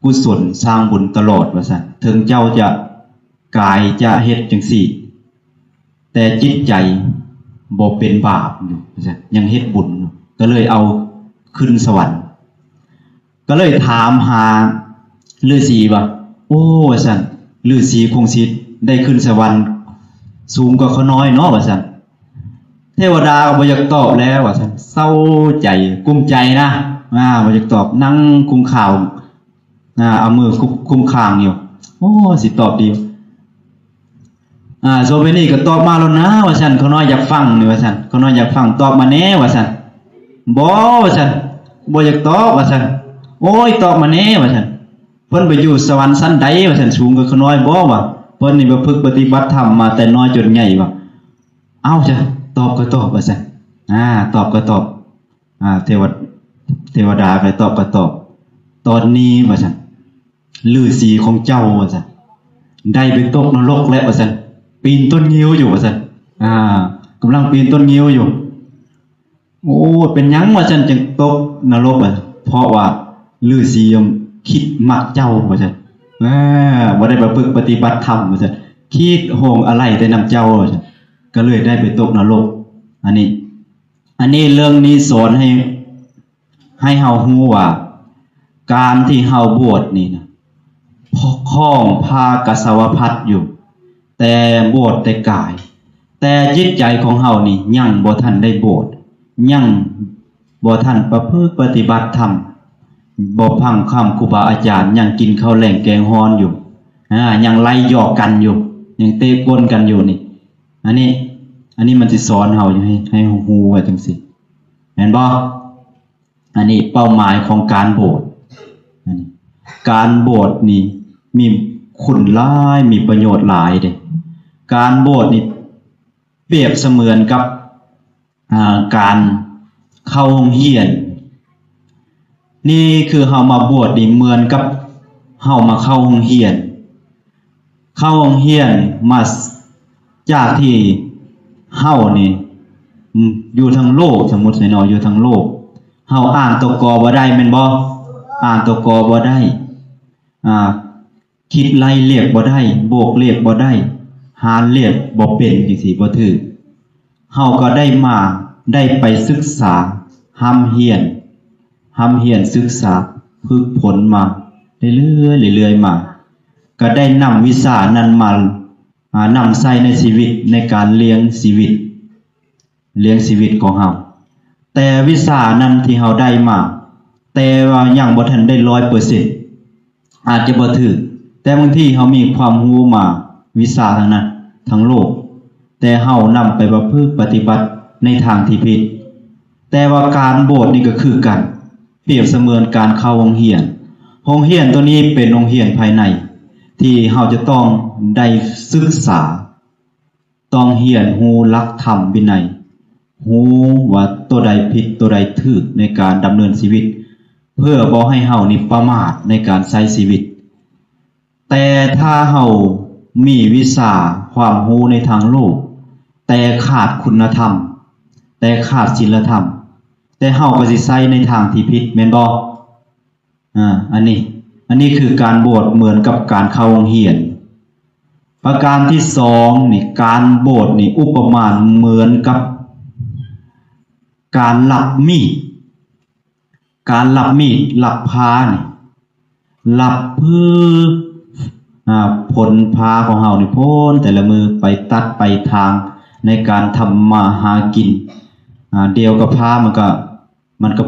ກຸສົນສ້າງບຸນຕະຫຼອດ ວ່າຊັ້ນ. ເຖິງເຈົ້າຈະ ກາຍຈະເຮັດຈັ່ງຊີ້ ແຕ່ຈິດໃຈບໍ່ເປັນບາບຢູ່ ວ່າຊັ້ນ, ຍັງເຮັດບຸນຢູ່ ກໍເລີຍເອົາຂຶ້ນສະຫວັນ. ກໍເລີຍຖາມຫາລືສີວ່າ ໂອ້ ວ່າຊັ້ນ, ລືສີຄົງຊິໄດ້ຂຶ້ນສະຫວັນສູງກວ່າຂ້ານ້ອຍເນາະ ວ່າຊັ້ນ. ເທວະດາກໍບໍ່ຢາກຕອບແລ້ວ ວ່າຊັ້ນ, ເສົ້າໃຈ ກຸ້ມໃຈນະ ອາ ບໍ່ຢາກຕອບ, ນັ່ງຄຸມຂາວ ອາ ເອົາມືຄຸມຄາງຢູ່. ໂອ້ ຊິຕອບດີ ອາ ໂສເພນີກໍຕອບມາໂລດນາ ວ່າຊັ້ນ, ຂ້ານ້ອຍຢາກຟັງນີ້ ວ່າຊັ້ນ, ຂ້ານ້ອຍຢາກຟັງ, ຕອບມາແດ່ ວ່າຊັ້ນ. ບໍ່ ວ່າຊັ້ນ, ບໍ່ຢາກຕອບ ວ່າຊັ້ນ. ໂອ້ຍ ຕອບມາແດ່ ວ່າຊັ້ນ, ເພິ່ນໄປຢູ່ສະຫວັນຊັ້ນໃດ ວ່າຊັ້ນ, ສູງກວ່າຂ້ານ້ອຍບໍ່ ວ່າ. ເພິ່ນນີ້ປະພຶກປະຕິບັດທຳມາແຕ່ນ້ອຍຈົນໃຫຍ່ ວ່າ. ເອົ້າ ຈ້ະ ຕອບກໍຕອບ ວ່າຊັ້ນ, ອາ ຕອບກໍຕອບ. ອາ ເທວະ ເທວະດາກໍຕອບກໍຕອບ, ຕອນນີ້ ວ່າຊັ້ນ, ລືສີຂອງເຈົ້າ ວ່າຊັ້ນ, ໄດ້ໄປຕົກນະລົກແລ້ວ ວ່າຊັ້ນ, ປີນຕົ້ນງິ້ວຢູ່ ວ່າຊັ້ນ, ອາ ກຳລັງປີນຕົ້ນງິ້ວຢູ່. ໂອ້ ເປັນຫຍັງ ວ່າຊັ້ນ, ຈຶ່ງຕົກນະລົກ ວ່າ? ເພາະວ່າລືສີຄິດມັກເຈົ້າ ວ່າຊັ້ນ, ອາ ບໍ່ໄດ້ປະພຶກປະຕິບັດທຳ ວ່າຊັ້ນ, ຄິດຫົງອາໄລແຕ່ນຳເຈົ້າ ວ່າຊັ້ນ, ກໍເລີຍໄດ້ໄປຕົກນະລົກ. ອັນນີ້ ອັນນີ້ເລື່ອງນີ້ສອນໃຫ້ ໃຫ້ເຮົາຮູ້ວ່າ ການທີ່ເຮົາບວດນີ້ນະ ຄອງຜ້າກະສາວະພັດຢູ່, ແຕ່ບວດແຕ່ກາຍ, ແຕ່ຈິດໃຈຂອງເຮົານີ້ຍັງບໍ່ທັນໄດ້ບວດ, ຍັງບໍ່ທັນປະພຶກປະຕິບັດທຳ, ບໍ່ຟັງຄຳຄູບາອາຈານ, ຍັງກິນເຂົ້າແລງແກງຮ້ອນຢູ່, ອາ ຍັງໄລ່ຢອກກັນຢູ່, ຍັງເຕະກົ້ນກັນຢູ່ນີ້. ອັນນີ້ ອັນນີ້ມັນຊິສອນເຮົາຢູ່ ໃຫ້ ໃຫ້ເຮົາຮູ້ວ່າຈັ່ງຊີ້ ແມ່ນບໍ່? ອັນນີ້ເປົ້າໝາຍຂອງການບວດ. ອັນນີ້ ການບວດນີ້ມີຄຸນຫຼາຍ, ມີປະໂຫຍດຫຼາຍເດ້. ການບວດນີ້ປຽບສະເໝືອນກັບ ອາ ການເຂົ້າໂຮງຮຽນ. ນີ້ຄືເຮົາມາບວດນີ້ເໝືອນກັບເຮົາມາເຂົ້າໂຮງຮຽນ. ເຂົ້າໂຮງຮຽນມາ ຈາກທີ່ເຮົານີ້ ອາ ຢູ່ທາງໂລກ, ສົມມຸດໃສ່ເນາະ, ຢູ່ທາງໂລກ ເຮົາອ່ານຕົວ ກ ບໍ່ໄດ້ແມ່ນບໍ່? ອ່ານຕົວ ກ ບໍ່ໄດ້, ອາ ຄິດໄລ່ເລກບໍ່ໄດ້, ບວກເລກບໍ່ໄດ້, ຫານເລກບໍ່ເປັນ ຈັ່ງຊີ້ບໍ່ຖືກ. ເຮົາກໍໄດ້ມາ ໄດ້ໄປສຶກສາ ຮ່ຳຮຽນ, ຮ່ຳຮຽນສຶກສາ ຝຶກຝົນມາເລື້ອຍໆ ເລື້ອຍໆມາ, ກໍໄດ້ນຳວິຊານັ້ນມາ ອາ ນຳໃຊ້ໃນຊີວິດ ໃນການລ້ຽງຊີວິດ, ລ້ຽງຊີວິດຂອງເຮົາ. ແຕ່ວິຊານັ້ນທີ່ເຮົາໄດ້ມາ ແຕ່ວ່າຍັງບໍ່ທັນໄດ້ຮ້ອຍເປີເຊັນ ອາດຈະບໍ່ຖືກ, ແຕ່ບາງທີເຮົາມີຄວາມຮູ້ມາ ວິຊາທາງນັ້ນ ທາງໂລກ, ແຕ່ເຮົານຳໄປປະພຶກປະຕິບັດໃນທາງທີ່ຜິດ. ແຕ່ວ່າການບວດນີ້ກໍຄືກັນ, ປຽບສະເໝືອນການເຂົ້າໂຮງຮຽນ. ໂຮງຮຽນໂຕນີ້ເປັນໂຮງຮຽນພາຍໃນ ທີ່ເຮົາຈະຕ້ອງໄດ້ສຶກສາ ຕ້ອງຮຽນຮູ້ຫຼັກທຳວິໄນ, ຮູ້ວ່າໂຕໃດຜິດໂຕໃດຖືກໃນການດຳເນີນຊີວິດ ເພື່ອບໍ່ໃຫ້ເຮົານີ້ປະໝາດໃນການໃຊ້ຊີວິດ. ແຕ່ຖ້າເຮົາມີວິຊາຄວາມຮູ້ໃນທາງໂລກ ແຕ່ຂາດຄຸນນະທຳ, ແຕ່ຂາດສິນລະທຳ, ແຕ່ເຮົາກໍຊິໃຊ້ໃນທາງທີ່ຜິດ ແມ່ນບໍ່? ອາ ອັນນີ້ ອັນນີ້ຄືການບວດເໝືອນກັບການເຂົ້າໂຮງຮຽນ. ປະການທີສອງນີ້ ການບວດນີ້ອຸປະມານເໝືອນກັບການລັບມີດ, ການລັບມີດ ລັບພ້ານີ້ ລັບເພື່ອ ອາ ຜົນພ້າຂອງເຮົານີ້ ຜົນແຕ່ລະມື້ໄປຕັດໄປຖາງໃນການທຳມາຫາກິນ. ອາ ດຽວກໍພ້າມັນກໍ ມັນກໍ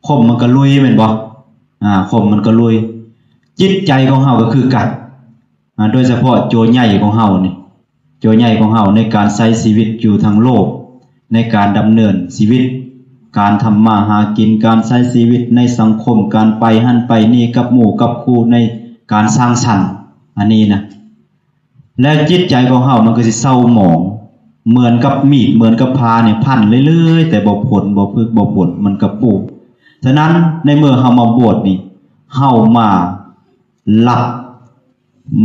ຄົມມັນກໍລຸຍແມ່ນບໍ່? ອາ ຄົມມັນກໍລຸຍ. ຈິດໃຈຂອງເຮົາກໍຄືກັນ ອາ ໂດຍສະເພາະໂຈໃຫຍ່ຂອງເຮົານີ້ ໂຈໃຫຍ່ຂອງເຮົາໃນການໃຊ້ຊີວິດຢູ່ທາງໂລກ ໃນການດຳເນີນຊີວິດ ການທຳມາຫາກິນ ການໃຊ້ຊີວິດໃນສັງຄົມ ການໄປຫັ້ນໄປນີ້ກັບໝູ່ກັບຄູ່ ໃນການສ້າງສັນ ອັນນີ້ນະ. ແລະ ຈິດໃຈຂອງເຮົາມັນກໍຊິເສົ້າໝອງ ເໝືອນກັບມີດ ເໝືອນກັບພ້ານີ້ ພັນເລື້ອຍໆ ແຕ່ບໍ່ພົ້ນ ບໍ່ຝຶກບໍ່ພົ້ນ ມັນກໍປູ. ສະນັ້ນ ໃນເມື່ອເຮົາມາບວດນີ້ ເຮົາມາລັບ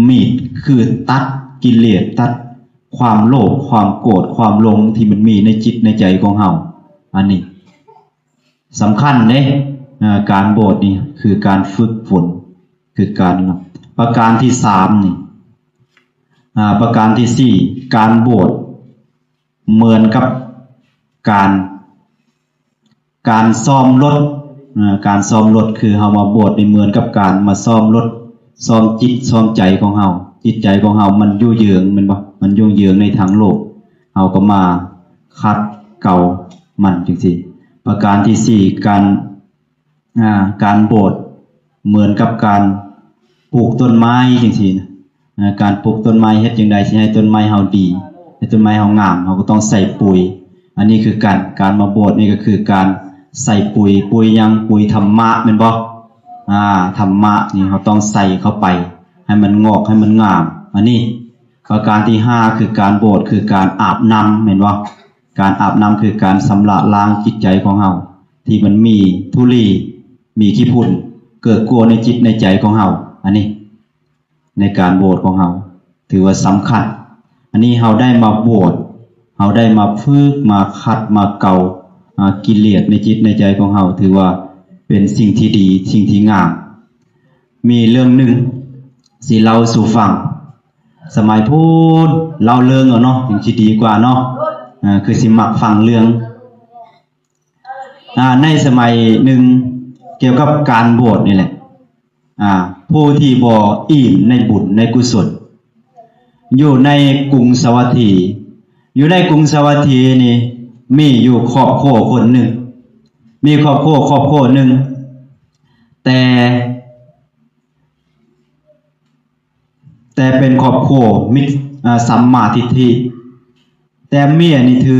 ມີດ ຄືຕັດກິເລດ ຕັດຄວາມໂລບ ຄວາມໂກດ ຄວາມຫຼົງທີ່ມັນມີໃນຈິດໃນໃຈຂອງເຮົາ. ອັນນີ້ ສຳຄັນເດ້ ເອີ ການບວດນີ້ຄືການຝຶກຝົນ ຄືການ ປະການທີສາມນີ້ ອາ ປະການທີສີ່ ການບວດເໝືອນກັບການ ການຊ້ອມລົດ ເອີ ການຊ້ອມລົດ ຄືເຮົາມາບວດນີ້ເໝືອນກັບການມາຊ້ອມລົດ ຊ້ອມຈິດຊ້ອມໃຈຂອງເຮົາ. ຈິດໃຈຂອງເຮົາມັນຍຸເຢິງແມ່ນບໍ່? ມັນຍຸເຢິງໃນທາງໂລກ ເຮົາກໍມາຂັດເກົາມັນຈັ່ງຊີ້. ປະການທີສີ່ ການ ອາ ການບວດເໝືອນກັບການປູກຕົ້ນໄມ້ຈັ່ງຊີ້ນະ. ອາ ການປູກຕົ້ນໄມ້ເຮັດຈັ່ງໃດຊິໃຫ້ຕົ້ນໄມ້ເຮົາດີ ໃຫ້ຕົ້ນໄມ້ເຮົາງາມ ເຮົາກໍຕ້ອງໃສ່ປຸຍ. ອັນນີ້ຄືກັນ ການມາບວດນີ້ກໍຄືການໃສ່ປຸຍ. ປຸຍຫຍັງ? ປຸຍທຳມະແມ່ນບໍ່? ອາ ທຳມະນີ້ເຮົາຕ້ອງໃສ່ເຂົ້າໄປ ໃຫ້ມັນງອກ ໃຫ້ມັນງາມ. ອັນນີ້ ປະການທີຫ້າ ຄືການບວດ ຄືການອາບນ້ຳແມ່ນບໍ່? ການອາບນ້ຳຄືການຊຳລະລ້າງຈິດໃຈຂອງເຮົາ ທີ່ມັນມີທຸລີ ມີຂີ້ຝຸ່ນເກີດກົວໃນຈິດໃນໃຈຂອງເຮົາ. ອັນນີ້ ໃນການບວດຂອງເຮົາ ຖືວ່າສຳຄັນ. ອັນນີ້ເຮົາໄດ້ມາບວດ ເຮົາໄດ້ມາຝຶກ ມາຂັດ ມາເກົາ ອາ ກິເລດໃນຈິດໃນໃຈຂອງເຮົາ ຖືວ່າເປັນສິ່ງທີ່ດີ ສິ່ງທີ່ງາມ. ມີເລື່ອງໜຶ່ງຊິເລົ່າສູ່ຟັງ. ສະໄໝພຸ້ນ ເລົ່າເລື່ອງເອົາເນາະ ຈັ່ງຊິດີກວ່າເນາະ. ອາ ຄືຊິມັກຟັງເລື່ອງ ອາ ໃນສະໄໝໜຶ່ງ ກ່ຽວກັບການບວດນີ້ແຫຼະ ອາ ຜູ້ທີ່ບໍ່ອີ່ມໃນບຸນໃນກຸສົນ ຢູ່ໃນກຸງສາວັດຖີ. ຢູ່ໃນກຸງສາວັດຖີນີ້ ມີຢູ່ຄອບຄົວຄົນໜຶ່ງ ມີຄອບຄົວຄອບຄົວໜຶ່ງ ແຕ່ ແຕ່ເປັນຄອບຄົວມິດ ອາ ສຳມາທິດຖິ. ແຕ່ເມຍນີ້ຖື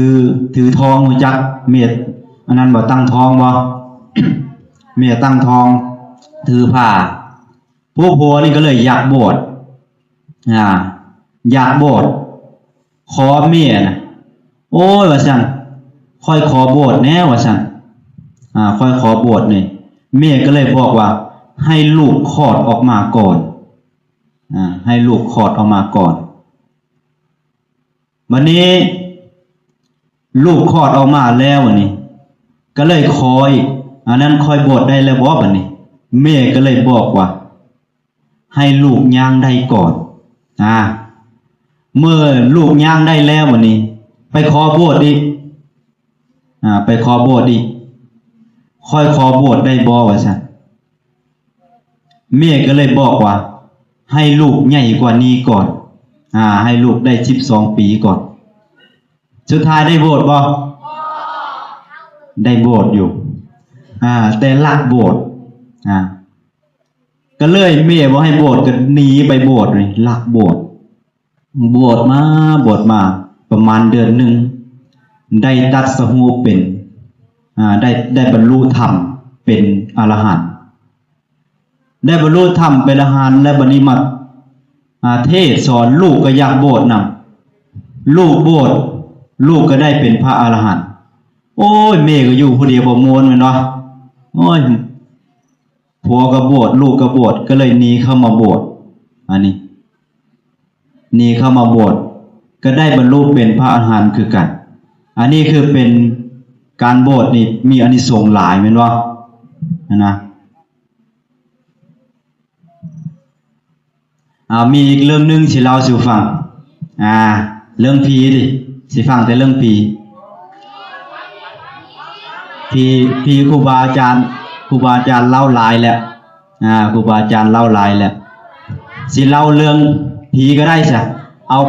ຖືທອງ ຮູ້ຈັກເມຍອັນນັ້ນບໍ່? ຕັ້ງທອງບໍ່? ເມຍຕັ້ງທອງ ຖືຜ້າ. ຜູ້ຜົວນີ້ກໍເລີຍຢາກບວດ ອາ ຢາກບວດ ຂໍເມຍນະ. ໂອ້ຍ ວ່າຊັ້ນ, ຂ້ອຍຂໍບວດແດ່ ວ່າຊັ້ນ. ອາ ຂ້ອຍຂໍບວດນີ້. ເມຍກໍເລີຍບອກວ່າ ໃຫ້ລູກຄອດອອກມາກ່ອນ. ອາ ໃຫ້ລູກຄອດອອກມາກ່ອນ. ບັດນີ້ ລູກຄອດອອກມາແລ້ວ ບັດນີ້ ກໍເລີຍຂໍອີກ. ອັນນັ້ນຂ້ອຍບວດໄດ້ແລ້ວບໍ່? ບັດນີ້ ເມຍກໍເລີຍບອກວ່າ ໃຫ້ລູກຍ່າງໄດ້ກ່ອນ. ອາ ເມື່ອລູກຍ່າງໄດ້ແລ້ວ ບັດນີ້ ໄປຂໍບວດອີກ. ອາ ໄປຂໍບວດອີກ. ຂ້ອຍຂໍບວດໄດ້ບໍ່? ວ່າຊັ້ນ. ເມຍກໍເລີຍບອກວ່າ ໃຫ້ລູກໃຫຍ່ກວ່ານີ້ກ່ອນ. ອາ ໃຫ້ລູກໄດ້ສິບສອງປີກ່ອນ. ສຸດທ້າຍໄດ້ບວດບໍ່? ໄດ້ບວດຢູ່. ອາ ແຕ່ລັກບວດ. ອາ ກໍເລີຍເມຍບໍ່ໃຫ້ບວດ ກໍໜີໄປບວດເລີຍ, ລັກບວດ. ບວດມາ ບວດມາ ປະມານເດືອນໜຶ່ງ ໄດ້ຕັດສະຮູ້ເປັນ ອາ ໄດ້ ໄດ້ບັນລຸທຳເປັນອະລະຫັນ. ໄດ້ບັນລຸທຳເປັນອະລະຫັນ ແລ້ວບັດນີ້ມາ ອາ ເທດສອນ ລູກກໍຢາກບວດນຳ. ລູກບວດ ລູກກໍໄດ້ເປັນພະອະລະຫັນ. ໂອ້ຍ ແມ່ກໍຢູ່ຜູ້ດຽວບໍ່ມ່ວນແມ່ນບໍ່? ໂອ້ຍ ຜົວກໍບວດ ລູກກໍບວດ ກໍເລີຍໜີເຂົ້າມາບວດ. ອັນນີ້ ໜີເຂົ້າມາບວດ ກໍໄດ້ບັນລຸເປັນພະອະລະຫັນຄືກັນ. ອັນນີ້ຄືເປັນການບວດນີ້ມີອານິສົງຫຼາຍແມ່ນບໍ່? ຫັ້ນນະ. ອ່າ ມີອີກເລື່ອງໜຶ່ງຊິເລົ່າສູ່ຟັງ. ອ່າ ເລື່ອງຜີຕິ ຊິຟັງແຕ່ເລື່ອງຜີ. ຜີ ຜີຄູບາອາຈານ ຄູບາອາຈານເລົ່າຫຼາຍແລ້ວ. ອ່າ ຄູບາອາຈານເລົ່າຫຼາຍແລ້ວ. ຊິເລົ່າເລື່ອງຜີກໍໄດ້ຊະ. ເອົາ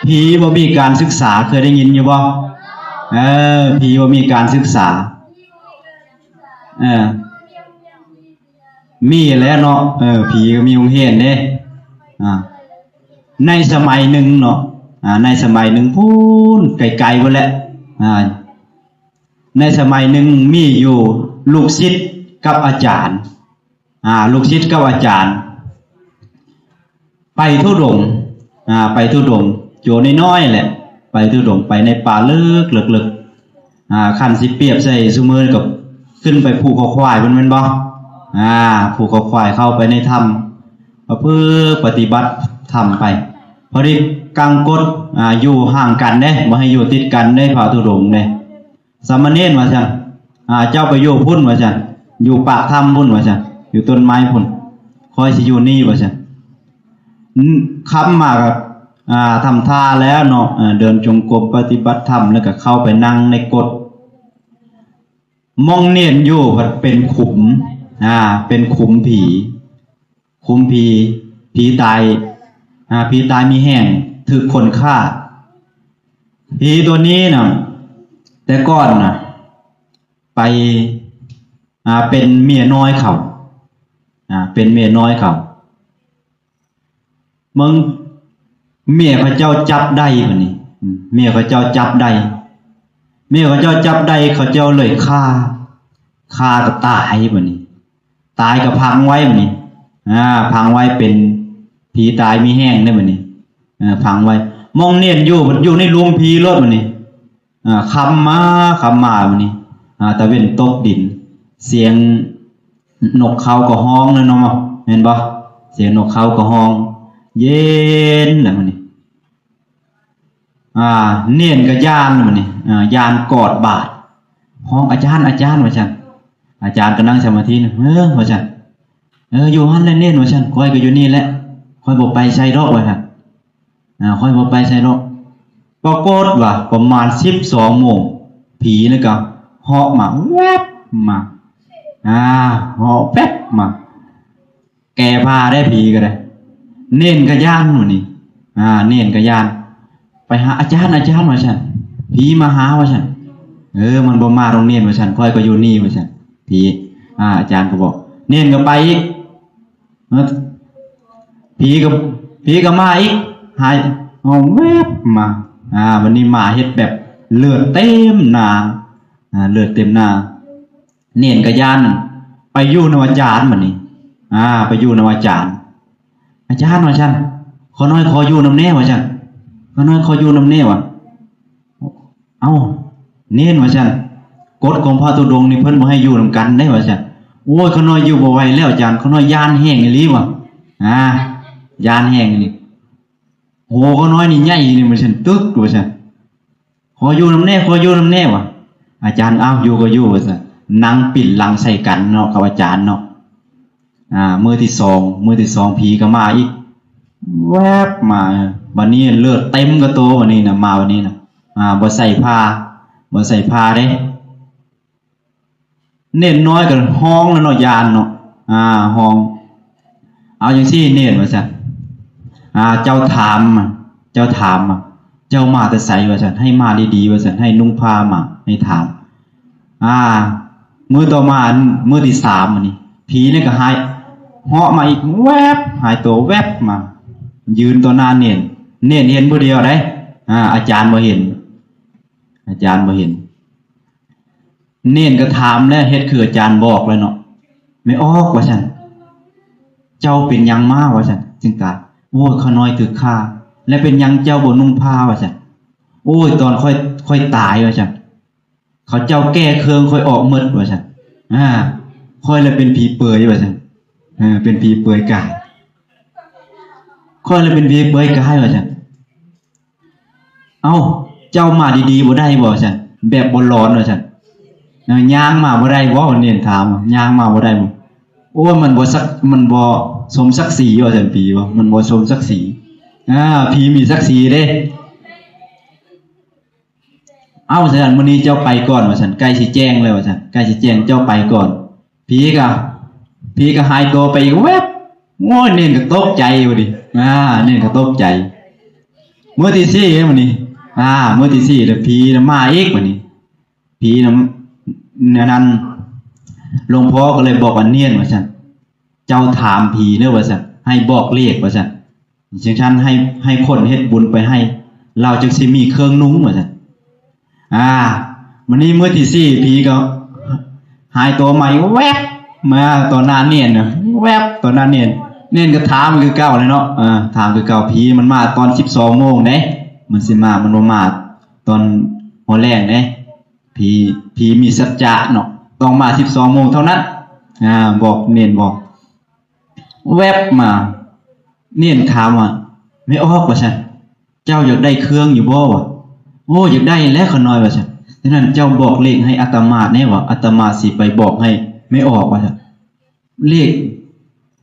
ຜີບໍ່ມີການສຶກສາ ເຄີຍໄດ້ຍິນຢູ່ບໍ່? ເອີ ຜີບໍ່ມີການສຶກສາ. ເອີ ມີແຫຼະເນາະ. ເອີ ຜີກໍມີໂຮງຮຽນເດ້. ອ່າ ໃນສະໄໝໜຶ່ງເນາະ ອ່າ ໃນສະໄໝໜຶ່ງພຸ້ນ ໄກໆພຸ້ນແຫຼະ. ອ່າ ໃນສະໄໝໜຶ່ງມີຢູ່ລູກສິດກັບອາຈານ. ອ່າ ລູກສິດກັບອາຈານ ໄປທຸດົງ ອ່າ ໄປທຸດົງ ໂຈນ້ອຍໆແຫຼະ ໄປທຸດົງ ໄປໃນປ່າເລິກໆ. ອ່າ ຄັນຊິປຽບໃສ່ຊຸມື້ກໍຂຶ້ນໄປຜູກຄອຄວາຍເພິ່ນແມ່ນບໍ່? ອ່າ ຜູກຄອຄວາຍເຂົ້າໄປໃນຖ້ຳ ປະພຶກປະຕິບັດທຳໄປ. ພໍດີກາງກົດ ອ່າ ຢູ່ຫ່າງກັນເດ້ ບໍ່ໃຫ້ຢູ່ຕິດກັນເດ້ ພະທຸດົງເດ້. ສາມະເນນວ່າຊັ້ນ ອ່າ ເຈົ້າໄປຢູ່ພຸ້ນວ່າຊັ້ນ ຢູ່ປາກຖ້ຳພຸ້ນວ່າຊັ້ນ ຢູ່ຕົ້ນໄມ້ພຸ້ນ ຂ້ອຍຊິຢູ່ນີ້ວ່າຊັ້ນ. ອືມ ຄ່ຳມາກໍ ອ່າ ທຳທ່າແລ້ວເນາະ ເດີນຈົງກົມປະຕິບັດທຳ ແລ້ວກໍເຂົ້າໄປນັ່ງໃນກົດ. ໝ່ອງເນນຢູ່ພັດເປັນຂຸມ ອ່າ ເປັນຂຸມຜີ ຂຸມຜີ ຜີຕາຍ ອ່າ ຜີຕາຍມີແຮງ ຖືກຄົນຂ້າ. ຜີຕົວນີ້ນະ ແຕ່ກ່ອນນະ ໄປ ອ່າ ເປັນເມຍນ້ອຍເຂົາ ອ່າ ເປັນເມຍນ້ອຍເຂົາ. ເບິ່ງ ເມຍເຂົາເຈົ້າຈັບໄດ້ບັດນີ້ ອືມ ເມຍເຂົາເຈົ້າຈັບໄດ້ ເມຍເຂົາເຈົ້າຈັບໄດ້ ເຂົາເຈົ້າເລີຍຂ້າ ຂ້າກໍຕາຍບັດນີ້ ຕາຍກໍຝັງໄວ້ບັດນີ້ ອ່າ ຝັງໄວ້ເປັນຜີຕາຍມີແຮງເດ້ບັດນີ້ ເອີ ຝັງໄວ້. ໝ່ອງເນນຢູ່ ຢູ່ໃນຫຼຸມຜີໂລດບັດນີ້. ອ່າ ຄ່ຳມາ ຄ່ຳມາບັດນີ້ ອ່າ ຕາເວັນຕົກດິນ ສຽງນົກເຂົາກໍຮ້ອງແລ້ວເນາະ ແມ່ນບໍ່? ສຽງນົກເຂົາກໍຮ້ອງເຢັນແລ້ວບັດນີ້ ອ່າ ເນນກໍຢ້ານບັດນີ້ ອ່າ ຢ້ານກອດບາດ ຮ້ອງ ອາຈານ ອາຈານ ວ່າຊັ້ນ. ອາຈານກໍນັ່ງສະມາທິ ເອີ ວ່າຊັ້ນ ເອີ ຢູ່ຫັ້ນແຫຼະເນນ ວ່າຊັ້ນ ຂ້ອຍກໍຢູ່ນີ້ແຫຼະ ຂ້ອຍບໍ່ໄປໃສດອກ ວ່າຊັ້ນ. ອ່າ ຂ້ອຍບໍ່ໄປໃສດອກ. ປາກົດວ່າປະມານສິບສອງໂມງ ຜີນັ້ນກໍເຫາະມາແວັບມາ ອ່າ ເຫາະແວັບມາ ແກ້ຜ້າໄດ້ ຜີກໍໄດ້. ເນນກໍຢ້ານບັດນີ້ ອ່າ ເນນກໍຢ້ານ ໄປຫາ ອາຈານ ອາຈານ ວ່າຊັ້ນ ຜີມາຫາ ວ່າຊັ້ນ. ເອີ ມັນບໍ່ມາດອກເນນ ວ່າຊັ້ນ ຂ້ອຍກໍຢູ່ນີ້ ວ່າຊັ້ນ ຜີ ອ່າ ອາຈານກໍບອກ ເນນກໍໄປອີກ. ເອີ ຜີກໍ ຜີກໍມາອີກ ຫາຍ ເອົາແວັບມາ ອ່າ ບັດນີ້ມາເຮັດແບບເລືອດເຕັມໜ້າ ອ່າ ເລືອດເຕັມໜ້າ. ເນນກໍຢ້ານ ໄປຢູ່ນຳອາຈານບັດນີ້ ອ່າ ໄປຢູ່ນຳອາຈານ. ອາຈານ ວ່າຊັ້ນ ຂ້ານ້ອຍຂໍຢູ່ນຳແດ່ ວ່າຊັ້ນ ຂ້ານ້ອຍຂໍຢູ່ນຳແດ່ ວ່າ ເອົ້າ ເນນ ວ່າຊັ້ນ ກົດຂອງພະທຸດົງນີ້ເພິ່ນບໍ່ໃຫ້ຢູ່ນຳກັນເດ້ ວ່າຊັ້ນ. ໂອ້ຍ ຂ້ານ້ອຍຢູ່ບໍ່ໄຫວແລ້ວອາຈານ ຂ້ານ້ອຍຢ້ານແຮງອີ່ຫຼີວ່າ ອ່າ ຢ້ານແຮງອີ່ຫຼີ. ໂຫ ຂ້ານ້ອຍນີ້ໃຫຍ່ນີ້ ວ່າຊັ້ນ ຕຶກ ວ່າຊັ້ນ ຂໍຢູ່ນຳແດ່ ຂໍຢູ່ນຳແດ່ ວ່າ. ອາຈານ ເອົ້າ ຢູ່ກໍຢູ່ ວ່າຊັ້ນ ນັ່ງປິ່ນຫຼັງໃສ່ກັນເນາະ ກັບອາຈານເນາະ. ອ່າ ມື້ທີສອງ ມື້ທີສອງ ຜີກໍມາອີກ ແວັບມາ ບັດນີ້ເລືອດເຕັມກະໂຕ ບັດນີ້ນະ ມາບັດນີ້ນະ ອ່າ ບໍ່ໃສ່ຜ້າ ບໍ່ໃສ່ຜ້າເດ້. ເນນນ້ອຍກໍຮ້ອງແລ້ວເນາະ ຢ້ານເນາະ ອ່າ ຮ້ອງ ເອົາຈັ່ງຊີ້ເນນ ວ່າຊັ້ນ ອ່າ ເຈົ້າຖາມ ເຈົ້າຖາມ ເຈົ້າມາແຕ່ໃສ ວ່າຊັ້ນ ໃຫ້ມາດີໆ ວ່າຊັ້ນ ໃຫ້ນຸ່ງຜ້າມາ ໃຫ້ຖາມ. ອ່າ ມື້ຕໍ່ມາ ມື້ທີສາມ ມື້ນີ້ ຜີນີ້ກໍຫາຍ ເຫາະມາອີກ ແວັບ ຫາຍໂຕແວັບມາ ຢືນຕໍ່ໜ້າເນນ ເນນເຫັນຜູ້ດຽວໃດ໋ ອ່າ ອາຈານບໍ່ເຫັນ ອາຈານບໍ່ເຫັນ. ເນນກໍຖາມແລ້ວ ເຮັດຄືອາຈານບອກແລ້ວເນາະ ແມ່ອອກ ວ່າຊັ້ນ ເຈົ້າເປັນຫຍັງມາ ວ່າຊັ້ນ ຈຶ່ງຕາຍ. ໂອ້ຍ ຂ້ານ້ອຍຖືກຂ້າ ແລ້ວເປັນຫຍັງເຈົ້າບໍ່ນຸ່ງຜ້າ ວ່າຊັ້ນ. ໂອ້ຍ ຕອນຂ້ອຍ ຂ້ອຍຕາຍວ່າຊັ້ນ ເຂົາເຈົ້າແກ້ເຄື່ອງຂ້ອຍອອກໝົດວ່າຊັ້ນ. ອາ ຂ້ອຍລະເປັນຜີເປີຍວ່າຊັ້ນ. ເອີ ເປັນຜີເປີຍກາຍ. ຂ້ອຍລະເປັນຜີເປີຍກາຍວ່າຊັ້ນ. ເອົ້າ ເຈົ້າມາດີໆບໍ່ໄດ້ບໍ່ວ່າຊັ້ນ ແບບບໍ່ຫຼອນວ່າຊັ້ນ. ເອີ ຍ່າງມາບໍ່ໄດ້ບໍ່? ເນນຖາມ. ຍ່າງມາບໍ່ໄດ້ບໍ່? ໂອ້ຍ ມັນບໍ່ສັກ ມັນບໍ່ສົມສັກສີວ່າຊັ້ນ. ຜີວ່າ ມັນບໍ່ສົມສັກສີ. ອາ ຜີມີສັກສີເດ້. ເອົ້າ ຊັ້ນ ມື້ນີ້ເຈົ້າໄປກ່ອນວ່າຊັ້ນ ໃກ້ຊິແຈ້ງແລ້ວວ່າຊັ້ນ ໃກ້ຊິແຈ້ງ ເຈົ້າໄປກ່ອນ. ຜີກະ ຜີກະຫາຍໂຕໄປອີກແວັບ. ໂອ້ຍ ເນນກະຕົກໃຈບັດນີ້. ອາ ເນນກະຕົກໃຈ. ມື້ທີສີ່ມື້ນີ້ ອາ ມື້ທີສີ່ລະຜີນະມາອີກບັດນີ້. ຜີນະ ອັນນັ້ນ ຫຼວງພໍ່ກະເລີຍບອກອັນເນນວ່າຊັ້ນ ເຈົ້າຖາມຜີເດີວ່າຊັ້ນ ໃຫ້ບອກເລກວ່າຊັ້ນ. ຈັ່ງຊັ້ນໃຫ້ ໃຫ້ຄົນເຮັດບຸນໄປໃຫ້ ລາວຈຶ່ງຊິມີເຄື່ອງນຸ່ງວ່າຊັ້ນ. ອາ ມື້ນີ້ມື້ທີສີ່ ຜີກະຫາຍໂຕໃໝ່ແວັບ ມາຕໍ່ໜ້າເນນນະ ແວັບຕໍ່ໜ້າເນນ. ເນນກະຖາມຄືເກົ່າແຫຼະເນາະ. ເອີ ຖາມຄືເກົ່າ. ຜີມັນມາຕອນສິບສອງໂມງເດ້ ມັນຊິມາ ມັນບໍ່ມາຕອນຫົວແລງເດ້. ຜີ ຜີມີສັດຈະເນາະ ຕ້ອງມາສິບສອງໂມງເທົ່ານັ້ນ. ອາ ບອກ ເນນບອກ. ແວັບມາ ເນນຖາມວ່າ ແມ່ອອກວ່າຊັ້ນ ເຈົ້າຢາກໄດ້ເຄື່ອງຢູ່ບໍ່ວະ? ໂອ້ ຢາກໄດ້ແຫຼະຂ້ານ້ອຍວ່າຊັ້ນ. ສະນັ້ນເຈົ້າບອກເລກໃຫ້ອາດຕະມາແດ່ວ່າ ອາດຕະມາຊິໄປບອກໃຫ້ແມ່ອອກວ່າຊັ້ນ. ເລກ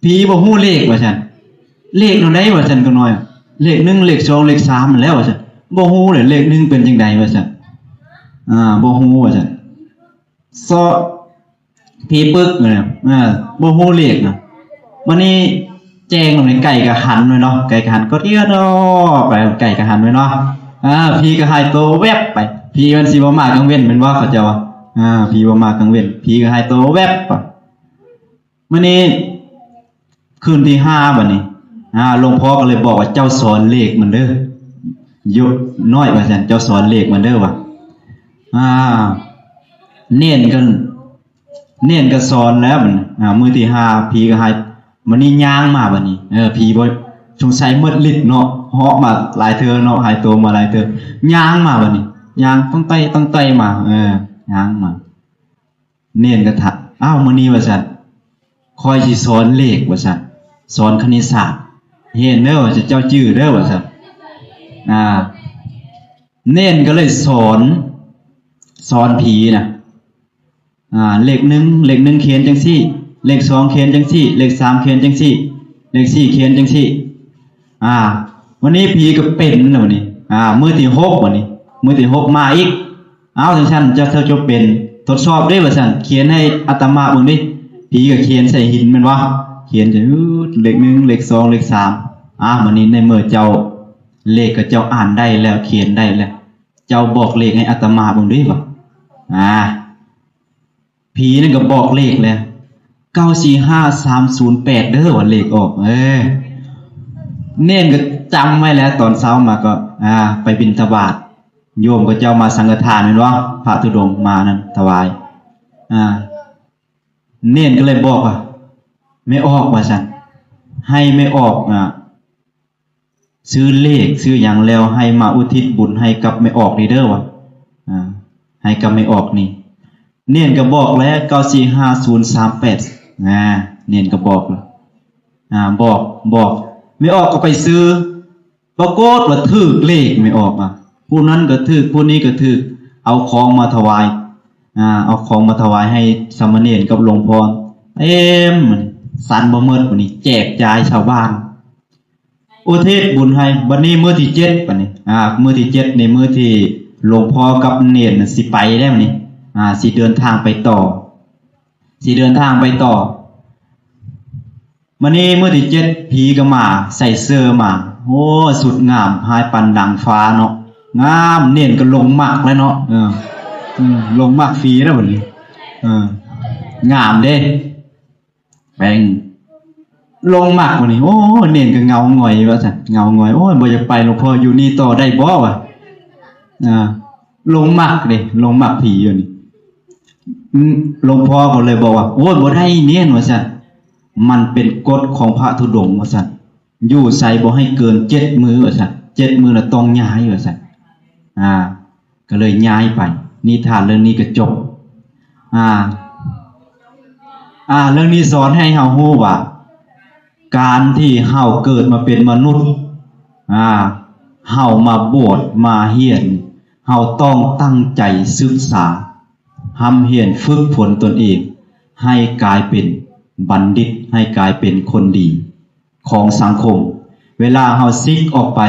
ຜີບໍ່ຮູ້ເລກວ່າຊັ້ນ. ເລກແນວໃດວ່າຊັ້ນຂ້ານ້ອຍ? ເລກໜຶ່ງ ເລກສອງ ເລກສາມຫັ້ນແຫຼະວ່າຊັ້ນ. ບໍ່ຮູ້ແຫຼະ ເລກໜຶ່ງເປັນຈັ່ງໃດວ່າຊັ້ນ. ອາ ບໍ່ຮູ້ວ່າຊັ້ນ. ຊະ ຜີປຶກນະ ເອີ ບໍ່ຮູ້ເລກນະ. ບາດນີ້ແຈ້ງລົງໃນໄກ່ກະຫັນໄວ້ເນາະ ໄກ່ກະຫັນກໍດຽວເນາະ ໄປໄກ່ກະຫັນໄວ້ເນາະ. ອາ ຜີກະຫາຍໂຕແວັບໄປ. ຜີມັນຊິບໍ່ມາກາງເວັນແມ່ນບໍ່ ເຂົາເຈົ້າວ່າ. ອາ ຜີບໍ່ມາກາງເວັນ ຜີກະຫາຍໂຕແວັບໄປ. ມື້ນີ້ຄືນທີຫ້າບາດນີ້ ອາ ຫຼວງພໍ່ກະເລີຍບອກວ່າ ເຈົ້າສອນເລກມັນເດີ ໂຍມນ້ອຍວ່າຊັ້ນ ເຈົ້າສອນເລກມັນເດີວ່າ. ອາ ເນນກະ ເນນກະສອນແລ້ວບາດນີ້. ອາ ມື້ທີຫ້າ ຜີກະຫາຍ ບາດນີ້ຍ່າງມາບາດນີ້. ເອີ ຜີບໍ່ ສົງໄສໝົດລິດເນາະ ເຫາະມາຫຼາຍເທື່ອເນາະ ຫາຍໂຕມາຫຼາຍເທື່ອ. ຍ່າງມາບາດນີ້ ຍ່າງຕ້ອງໄຕ້ຕ້ອງໄຕ້ມາ. ເອີ ຍ່າງມາ ເນນກະຖາມ ອ້າວ ມື້ນີ້ວ່າຊັ້ນ ຂ້ອຍຊິສອນເລກວ່າຊັ້ນ ສອນຄະນິດສາດ ເນນເດີວ່າຊັ້ນ ເຈົ້າຈື່ເດີວ່າຊັ້ນ. ອາ ເນນກະເລີຍສອນ ສອນຜີນະ. ອາ ເລກໜຶ່ງ ເລກໜຶ່ງຂຽນຈັ່ງຊີ້ ເລກສອງຂຽນຈັ່ງຊີ້ ເລກສາມຂຽນຈັ່ງຊີ້ ເລກສີ່ຂຽນຈັ່ງຊີ້. ອາ ວັນນີ້ຜີກະເປັນແລ້ວ ວັນນີ້. ອາ ມື້ທີຫົກ ວັນນີ້ ມື້ທີຫົກມາອີກ. ເອົາ ຈັ່ງຊັ້ນເຈົ້າ ເຈົ້າຈົງເປັນ ທົດສອບເດ້ວ່າຊັ້ນ ຂຽນໃຫ້ອາດຕະມາເບິ່ງເດ້. ຜີກະຂຽນໃສ່ຫີນແມ່ນບໍ່? ຂຽນໃສ່ ເລກໜຶ່ງ ເລກສອງ ເລກສາມ. ອາ ມື້ນີ້ໃນເມື່ອເຈົ້າ ເລກກະເຈົ້າອ່ານໄດ້ແລ້ວ ຂຽນໄດ້ແລ້ວ ເຈົ້າບອກເລກໃຫ້ອາດຕະມາເບິ່ງເດ້ວ່າ. ອາ ຜີນັ້ນກະບອກເລກແລ້ວ ເກົ້າສີ່ຫ້າສາມສູນແປດເດີວ່າ ເລກອອກ. ເອີ ເນນກະຈຳໄວ້ແລ້ວ ຕອນເຊົ້າມາກະ ອາ ໄປບິນທະບາດ ໂຍມເຂົາເຈົ້າມາສັງຄະທານແມ່ນບໍ່? ພະທຸດົງມານັ້ນຖວາຍ. ອາ ເນນກະເລີຍບອກວ່າ ແມ່ອອກວ່າຊັ້ນ ໃຫ້ແມ່ອອກ ອາ ຊື້ເລກຊື້ຫຍັງແລ້ວໃຫ້ມາອຸທິດບຸນໃຫ້ກັບແມ່ອອກນີ້ເດີວ່າ. ອາ ໃຫ້ກັບແມ່ອອກນີ້. ເນນກະບອກແລ້ວ ເກົ້າສີ່ຫ້າສູນສາມແປດ. ອາ ເນນກະບອກ ອາ ບອກ ບອກ ແມ່ອອກກະໄປຊື້ ປາກົດວ່າຖືກເລກ ແມ່ອອກວ່າ ຜູ້ນັ້ນກະຖືກ ຜູ້ນີ້ກະຖືກ ເອົາຂອງມາຖວາຍ. ອາ ເອົາຂອງມາຖວາຍໃຫ້ສາມະເນນກັບຫຼວງພໍ່ ເຕັມ ສັນບໍ່ໝົດ ບາດນີ້ແຈກຈ່າຍຊາວບ້ານ ອຸທິດບຸນໃຫ້. ບາດນີ້ມື້ທີເຈັດ ບາດນີ້ ອາ ມື້ທີເຈັດນີ້ ມື້ທີ່ຫຼວງພໍ່ກັບເນນຊິໄປແລ້ວນີ້ ອາ ຊິເດີນທາງໄປຕໍ່ ຊິເດີນທາງໄປຕໍ່. ບາດນີ້ມື້ທີເຈັດ ຜີກະມາ ໃສ່ເສື້ອມາ ໂອ້ ຊຸດງາມ ຮ້າຍປານດັງຟ້າເນາະ ງາມ. ເນນກະຫຼົງມັກແລ້ວເນາະ ເອີ ຫຼົງມັກຝີແລ້ວບາດນີ້ ເອີ ງາມເດ້. ແປງ ຫຼົງມັກບາດນີ້ ໂອ້ ເນນກະເງົາຫງອຍວ່າຊັ້ນ ເງົາຫງອຍ ໂອ້ຍ ບໍ່ຢາກໄປ ຫຼວງພໍ່ ຢູ່ນີ້ຕໍ່ໄດ້ບໍ່ວະ. ອາ ຫຼົງມັກເດ້ ຫຼົງມັກຜີຢູ່ນີ້. ອືມ ຫຼວງພໍ່ກະເລີຍບອກວ່າ ໂອ້ຍ ບໍ່ໄດ້ເນນວ່າຊັ້ນ ມັນເປັນກົດຂອງພະທຸດົງວ່າຊັ້ນ ຢູ່ໃສບໍ່ໃຫ້ເກີນເຈັດມື້ວ່າຊັ້ນ ເຈັດມື້ລະຕ້ອງຍ້າຍວ່າຊັ້ນ. ອ່າ ກໍເລີຍຍ້າຍໄປ. ນິທານເລື່ອງນີ້ກໍຈົບ. ອ່າ ອ່າ ເລື່ອງນີ້ສອນໃຫ້ເຮົາຮູ້ວ່າ ການທີ່ເຮົາເກີດມາເປັນມະນຸດ ອ່າ ເຮົາມາບວດມາຮຽນ ເຮົາຕ້ອງຕັ້ງໃຈສຶກສາ ຮ່ຳຮຽນຝຶກຝົນຕົນເອງ ໃຫ້ກາຍເປັນບັນດິດ ໃຫ້ກາຍເປັນຄົນດີຂອງສັງຄົມ. ເວລາເຮົາສິກອອກໄປ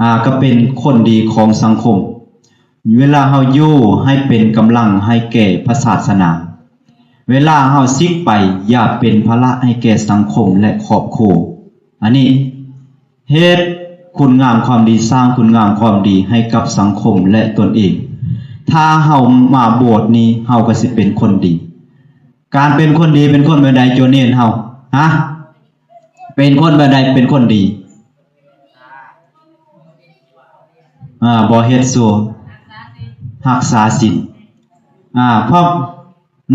ອ່າ ກໍເປັນຄົນດີຂອງສັງຄົມ. ເວລາເຮົາຢູ່ ໃຫ້ເປັນກຳລັງໃຫ້ແກ່ພະສາສະໜາ. ເວລາເຮົາສິກໄປ ຢ່າເປັນພາລະໃຫ້ແກ່ສັງຄົມ ແລະ ຄອບຄົວ. ອັນນີ້ເຮັດຄຸນງາມຄວາມດີ ສ້າງຄຸນງາມຄວາມດີໃຫ້ກັບສັງຄົມ ແລະ ຕົນເອງ. ຖ້າເຮົາມາບວດນີ້ ເຮົາກໍຊິເປັນຄົນດີ. ການເປັນຄົນດີ ເປັນຄົນແບບໃດ ໂຈເນນເຮົາ? ຮະ? ເປັນຄົນແບບໃດເປັນຄົນດີ? ອ່າ ບໍ່ເຮັດຊົ່ວ ຮັກສາສິນ. ອ່າ ເພາະ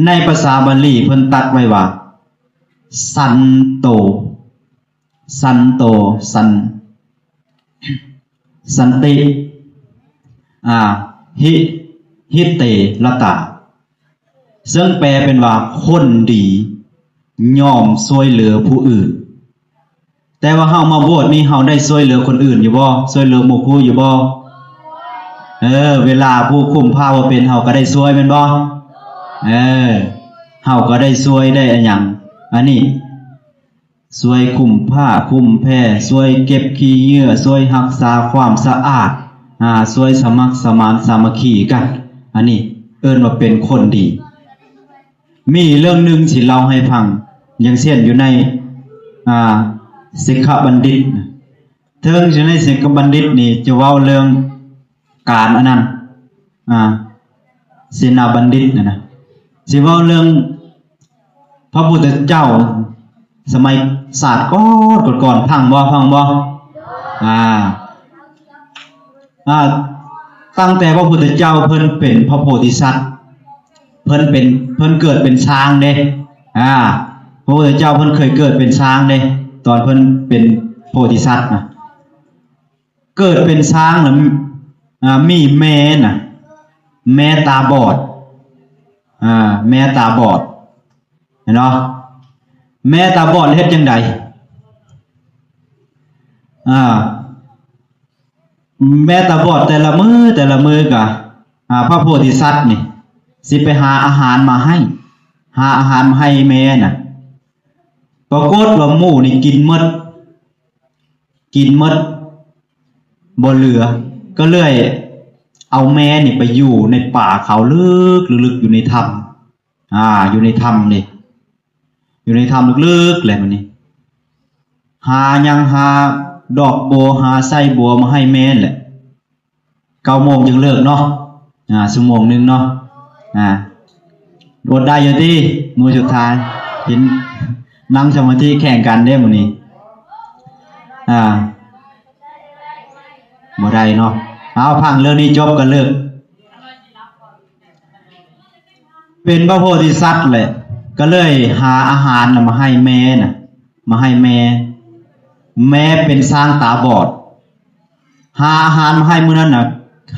ໃນພາສາບາລີເພິ່ນຕັດໄວ້ວ່າ ສັນໂຕ ສັນໂຕ ສັນ ສັນຕິ ອ່າ ຫິ ຫິເຕລະຕາ ເຊິ່ງແປເປັນວ່າ ຄົນດີຍ່ອມຊ່ວຍເຫຼືອຜູ້ອື່ນ. ແຕ່ວ່າເຮົາມາບວດນີ້ ເຮົາໄດ້ຊ່ວຍເຫຼືອຄົນອື່ນຢູ່ບໍ່? ຊ່ວຍເຫຼືອໝູ່ຄູ່ຢູ່ບໍ່? ເອີ ເວລາຜູ້ຄຸມຜ້າບໍ່ເປັນ ເຮົາກໍໄດ້ຊ່ວຍແມ່ນບໍ່? ເອີ ເຮົາກໍໄດ້ຊ່ວຍ ໄດ້ອັນຫຍັງ? ອັນນີ້ ຊ່ວຍຄຸມຜ້າຄຸມແພ, ຊ່ວຍເກັບຂີ້ເຫຍື້ອ, ຊ່ວຍຮັກສາຄວາມສະອາດ, ອາ, ຊ່ວຍສະໝັກສະໝານສາມັກຄີກັນ. ອັນນີ້ເອີ້ນວ່າເປັນຄົນດີ. ມີເລື່ອງໜຶ່ງຊິເລົ່າໃຫ້ຟັງ, ຢ່າງເຊັ່ນຢູ່ໃນ, ອາ, ສິກຂະບັນດິດ. ເຖິງຢູ່ໃນສິກຂະບັນດິດນີ້ຈະເວົ້າເລື່ອງ ການອັນນັ້ນ ອາ ເສນາບັນດິດນັ້ນນະ ຊິເວົ້າເລື່ອງພະພຸດທະເຈົ້າສະໄໝຊາດກ່ອນ ກ່ອນໆ ຟັງບໍ່? ຟັງບໍ່? ອາ ອາ ຕັ້ງແຕ່ພະພຸດທະເຈົ້າເພິ່ນເປັນພະໂພທິສັດ ເພິ່ນເປັນ ເພິ່ນເກີດເປັນຊ້າງເດ້ ອາ ພະພຸດທະເຈົ້າເພິ່ນເຄີຍເກີດເປັນຊ້າງເດ້ ຕອນເພິ່ນເປັນໂພທິສັດນະ. ເກີດເປັນຊ້າງນະ ອາ ມີແມ່ນະ ແມ່ຕາບອດ ອາ ແມ່ຕາບອດ ເຫັນບໍ່? ແມ່ຕາບອດເຮັດຈັ່ງໃດ? ອາ ແມ່ຕາບອດແຕ່ລະມື້ ແຕ່ລະມື້ກະ ອາ ພະໂພທິສັດນີ້ ຊິໄປຫາອາຫານມາໃຫ້ ຫາອາຫານມາໃຫ້ແມ່ນະ. ປາກົດວ່າໝູນີ້ກິນໝົດ ກິນໝົດ ບໍ່ເຫຼືອ ກໍເລີຍເອົາແມ່ນີ້ໄປຢູ່ໃນປ່າເຂົາເລິກໆ ຢູ່ໃນຖ້ຳ ອາ ຢູ່ໃນຖ້ຳນີ້ ຢູ່ໃນຖ້ຳເລິກໆ ແຫຼະ ບາດນີ້ ຫາຫຍັງ ຫາດອກບົວ ຫາໄສ້ບົວມາໃຫ້ແມ່ແຫຼະ. ເກົ້າໂມງຈຶ່ງເລີກເນາະ ອາ ຊົ່ວໂມງໜຶ່ງເນາະ ອາ ອົດໄດ້ຢູ່ຕິ ມື້ສຸດທ້າຍ ເຫັນນັ່ງສະມາທິແຂ່ງກັນເດ້ມື້ນີ້ ອາ ບໍ່ໄດ້ເນາະ ເອົາ ຟັງເລື່ອງນີ້ຈົບກໍເລີກ ເປັນພະໂພທິສັດແຫຼະ ກໍເລີຍຫາອາຫານນະມາໃຫ້ແມ່ນະ ມາໃຫ້ແມ່ ແມ່ເປັນຊ້າງຕາບອດ ຫາອາຫານມາໃຫ້ມື້ນັ້ນນະ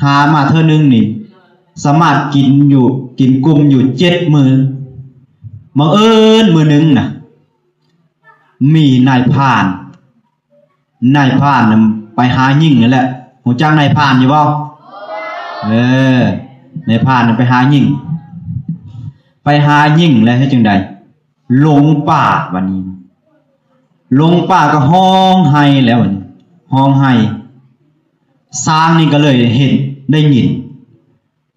ຫາມາເທື່ອໜຶ່ງນີ້ ສາມາດກິນຢູ່ ກິນກຸ້ມຢູ່ເຈັດມື້. ບັງເອີນມື້ໜຶ່ງນະ ມີນາຍພານ ນາຍພານນະໄປຫາຍິງນັ້ນແຫຼະ. ຮູ້ຈັກນາຍພານຢູ່ບໍ່? ເອີ ນາຍພານນະໄປຫາຍິງ ໄປຫາຍິງແລ້ວເຮັດຈັ່ງໃດ? ຫຼົງປ່າ ບາດນີ້ ຫຼົງປ່າກໍຮ້ອງໄຫ້ແລ້ວ ບາດນີ້ ຮ້ອງໄຫ້ ຊ້າງນີ້ກໍເລີຍເຫັນ ໄດ້ຍິນ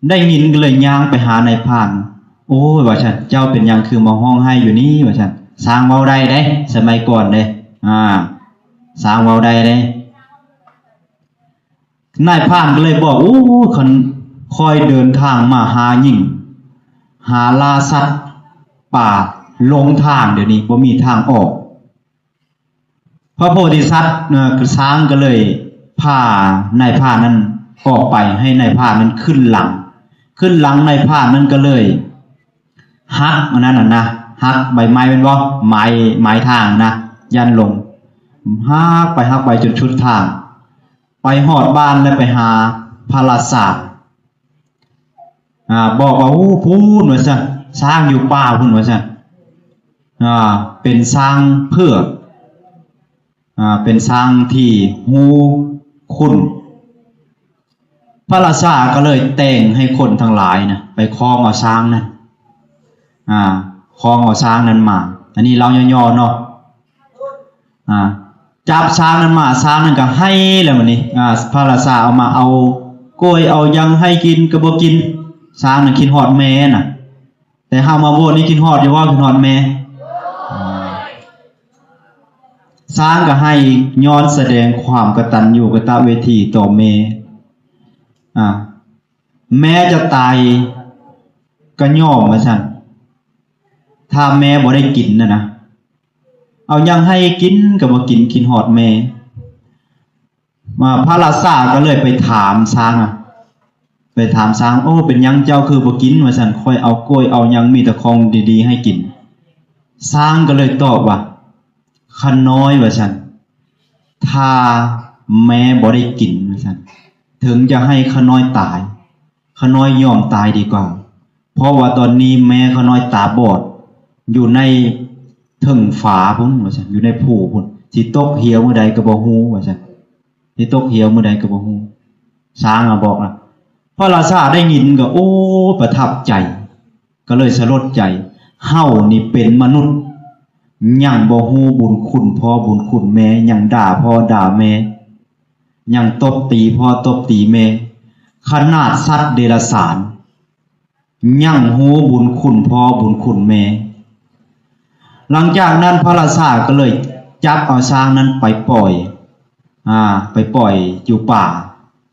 ໄດ້ຍິນກໍເລີຍຍ່າງໄປຫານາຍພານ ໂອ້ຍ ວ່າຊັ້ນ ເຈົ້າເປັນຫຍັງຄືມາຮ້ອງໄຫ້ຢູ່ນີ້ ວ່າຊັ້ນ ຊ້າງເວົ້າໄດ້ເດ້ ສະໄໝກ່ອນເດ້ ອາ ຊ້າງເວົ້າໄດ້ເດ້. ນາຍພານກໍເລີຍບອກ ໂອ້ ຄັນຂ້ອຍເດີນທາງມາຫາຍິງ ຫາລ່າສັດປ່າ ຫຼົງທາງ ດຽວນີ້ບໍ່ມີທາງອອກ. ພະໂພທິສັດ ເອີ ຊ້າງກໍເລີຍພານາຍພານນັ້ນອອກໄປ ໃຫ້ນາຍພານນັ້ນຂຶ້ນຫຼັງ ຂຶ້ນຫຼັງ ນາຍພານນັ້ນກໍເລີຍ ຫັກອັນນັ້ນນະ ຫັກໃບໄມ້ແມ່ນບໍ່? ໄມ້ ໄມ້ທາງນະ ຢ້ານຫຼົງ ຫັກໄປ ຫັກໄປຈົນສຸດທາງ ໄປຮອດບ້ານແລ້ວໄປຫາ ພະລາຊາ ອາ ບອກວ່າ ໂອ້ ພຸ້ນວ່າຊັ້ນ ຊ້າງຢູ່ປ່າພຸ້ນວ່າຊັ້ນ ອາ ເປັນຊ້າງເຜືອກ ອາ ເປັນຊ້າງທີ່ຮູ້ຄຸນ ພະລາຊາກໍເລີຍແຕ່ງໃຫ້ຄົນທັງຫຼາຍນະ ໄປຄ້ອງເອົາຊ້າງນັ້ນ ອາ ຄ້ອງເອົາຊ້າງນັ້ນມາ. ອັນນີ້ເລົ່າຫຍໍ້ໆເນາະ ອາ ຈັບຊ້າງນັ້ນມາ ຊ້າງນັ້ນກໍໄຫ້ແລ້ວບັດນີ້ ອາ ພະລາຊາເອົາມາ ເອົາກ້ວຍເອົາຫຍັງໃຫ້ກິນກໍບໍ່ກິນ ຊ້າງນັ້ນຄິດຮອດແມ່ນະ. ແຕ່ເຮົາມາໂບດນີ້ຄິດຮອດຢູ່ບໍ່? ຄິດຮອດແມ່. ຊ້າງກໍໄຫ້ຍ້ອນສະແດງຄວາມກະຕັນຍູກະຕະເວທີຕໍ່ແມ່. ອາ ແມ່ຈະຕາຍກໍຍອມວ່າຊັ້ນ. ຖ້າແມ່ບໍ່ໄດ້ກິນນະນະ ເອົາຫຍັງໃຫ້ກິນກໍບໍ່ກິນ ຄິດຮອດແມ່. ມາ ພະລາຊາກໍເລີຍໄປຖາມຊ້າງ ອະ ໄປຖາມຊ້າງ ໂອ້ ເປັນຫຍັງເຈົ້າຄືບໍ່ກິນວ່າຊັ້ນ ຂ້ອຍເອົາກ້ວຍເອົາຫຍັງ ມີແຕ່ຂອງດີໆໃຫ້ກິນ. ຊ້າງກໍເລີຍຕອບວ່າ ຂ້ານ້ອຍວ່າຊັ້ນ ຖ້າແມ່ບໍ່ໄດ້ກິນວ່າຊັ້ນ ເຖິງຈະໃຫ້ຂ້ານ້ອຍຕາຍ ຂ້ານ້ອຍຍອມຕາຍດີກວ່າ ເພາະວ່າຕອນນີ້ແມ່ຂ້ານ້ອຍຕາບອດ ຢູ່ໃນເທິງຟ້າພຸ້ນວ່າຊັ້ນ ຢູ່ໃນພູພຸ້ນ ຊິຕົກຫ່ຽວມື້ໃດກໍບໍ່ຮູ້ວ່າຊັ້ນ ຊິຕົກຫ່ຽວມື້ໃດກໍບໍ່ຮູ້. ຊ້າງອະບອກນະ ພະລາຊາໄດ້ຍິນກໍ ໂອ້ ປະທັບໃຈ ກໍເລີຍສະຫຼົດໃຈ ເຮົານີ້ເປັນມະນຸດ ຍັງບໍ່ຮູ້ບຸນຄຸນພໍ່ບຸນຄຸນແມ່ ຍັງດ່າພໍ່ດ່າແມ່ ຍັງຕົບຕີພໍ່ຕົບຕີແມ່ ຂະໜາດສັດເດຍລະສານ ຍັງຮູ້ບຸນຄຸນພໍ່ບຸນຄຸນແມ່. ຫຼັງຈາກນັ້ນພະລາຊາກໍເລີຍຈັບເອົາຊ້າງນັ້ນໄປປ່ອຍ ອາ ໄປປ່ອຍຢູ່ປ່າ.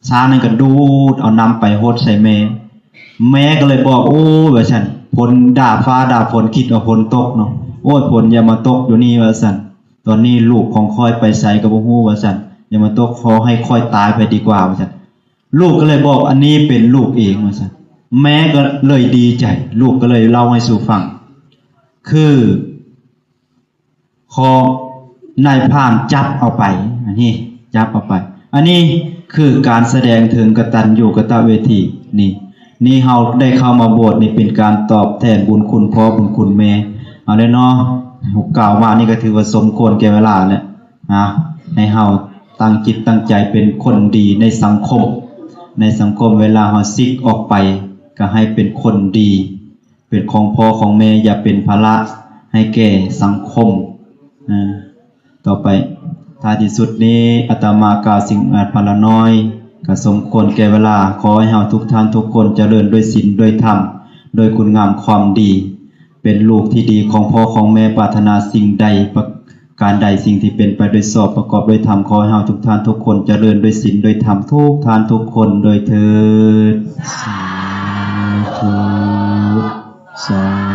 ຊ້າງນັ້ນກໍດູດເອົານ້ຳໄປຫົດໃສ່ແມ່. ແມ່ກໍເລີຍບອກ ໂອ້ຍ ວ່າຊັ້ນ ຝົນດ່າຟ້າດ່າຝົນ ຄິດວ່າຝົນຕົກເນາະ. ໂອ້ຍ ຝົນຢ່າມາຕົກຢູ່ນີ້ ວ່າຊັ້ນ. ຕອນນີ້ລູກຂອງຂ້ອຍໄປໃສກໍບໍ່ຮູ້ ວ່າຊັ້ນ. ຢ່າມາຕົກ ຂໍໃຫ້ຂ້ອຍຕາຍໄປດີກວ່າ ວ່າຊັ້ນ. ລູກກໍເລີຍບອກ ອັນນີ້ເປັນລູກເອງ ວ່າຊັ້ນ. ແມ່ກໍເລີຍດີໃຈ ລູກກໍເລີຍເລົ່າໃຫ້ສູ່ຟັງ ຄື ຂອງນາຍພານຈັບເອົາໄປ ອັນນີ້ຈັບເອົາໄປ. ອັນນີ້ຄືການສະແດງເຖິງກະຕັນຍູກະຕະເວທີ. ນີ້ ນີ້ເຮົາໄດ້ເຂົ້າມາໂບດນີ້ເປັນການຕອບແທນບຸນຄຸນພໍ່ບຸນຄຸນແມ່. ເອົາແຫຼະເນາະ ກ່າວມານີ້ກໍຖືວ່າສົມຄວນແກ່ເວລາແລ້ວນະ ໃຫ້ເຮົາຕັ້ງຈິດຕັ້ງໃຈເປັນຄົນດີໃນສັງຄົມ ໃນສັງຄົມ ເວລາເຮົາສິກອອກໄປ ກໍໃຫ້ເປັນຄົນດີ ເປັນຂອງພໍ່ຂອງແມ່ ຢ່າເປັນພາລະໃຫ້ແກ່ສັງຄົມ. ອາ ຕໍ່ໄປ ທ້າຍທີ່ສຸດນີ້ ອາດຕະມາກ່າວສິ່ງອາດພາລະນ້ອຍ ກໍສົມຄວນແກ່ເວລາ. ຂໍໃຫ້ເຮົາທຸກທ່ານທຸກຄົນຈະເລີນດ້ວຍສິນ ດ້ວຍທຳ ດ້ວຍຄຸນງາມຄວາມດີ ເປັນລູກທີ່ດີຂອງພໍ່ຂອງແມ່. ປາດຖະໜາສິ່ງໃດ ປະການໃດ ສິ່ງທີ່ເປັນໄປໂດຍຊອບ ປະກອບດ້ວຍທຳ ຂໍໃຫ້ເຮົາທຸກທ່ານທຸກຄົນຈະເລີນດ້ວຍສິນ ດ້ວຍທຳ ທຸກທ່ານທຸກຄົນດ້ວຍເທີດ. ສາທຸ ສາ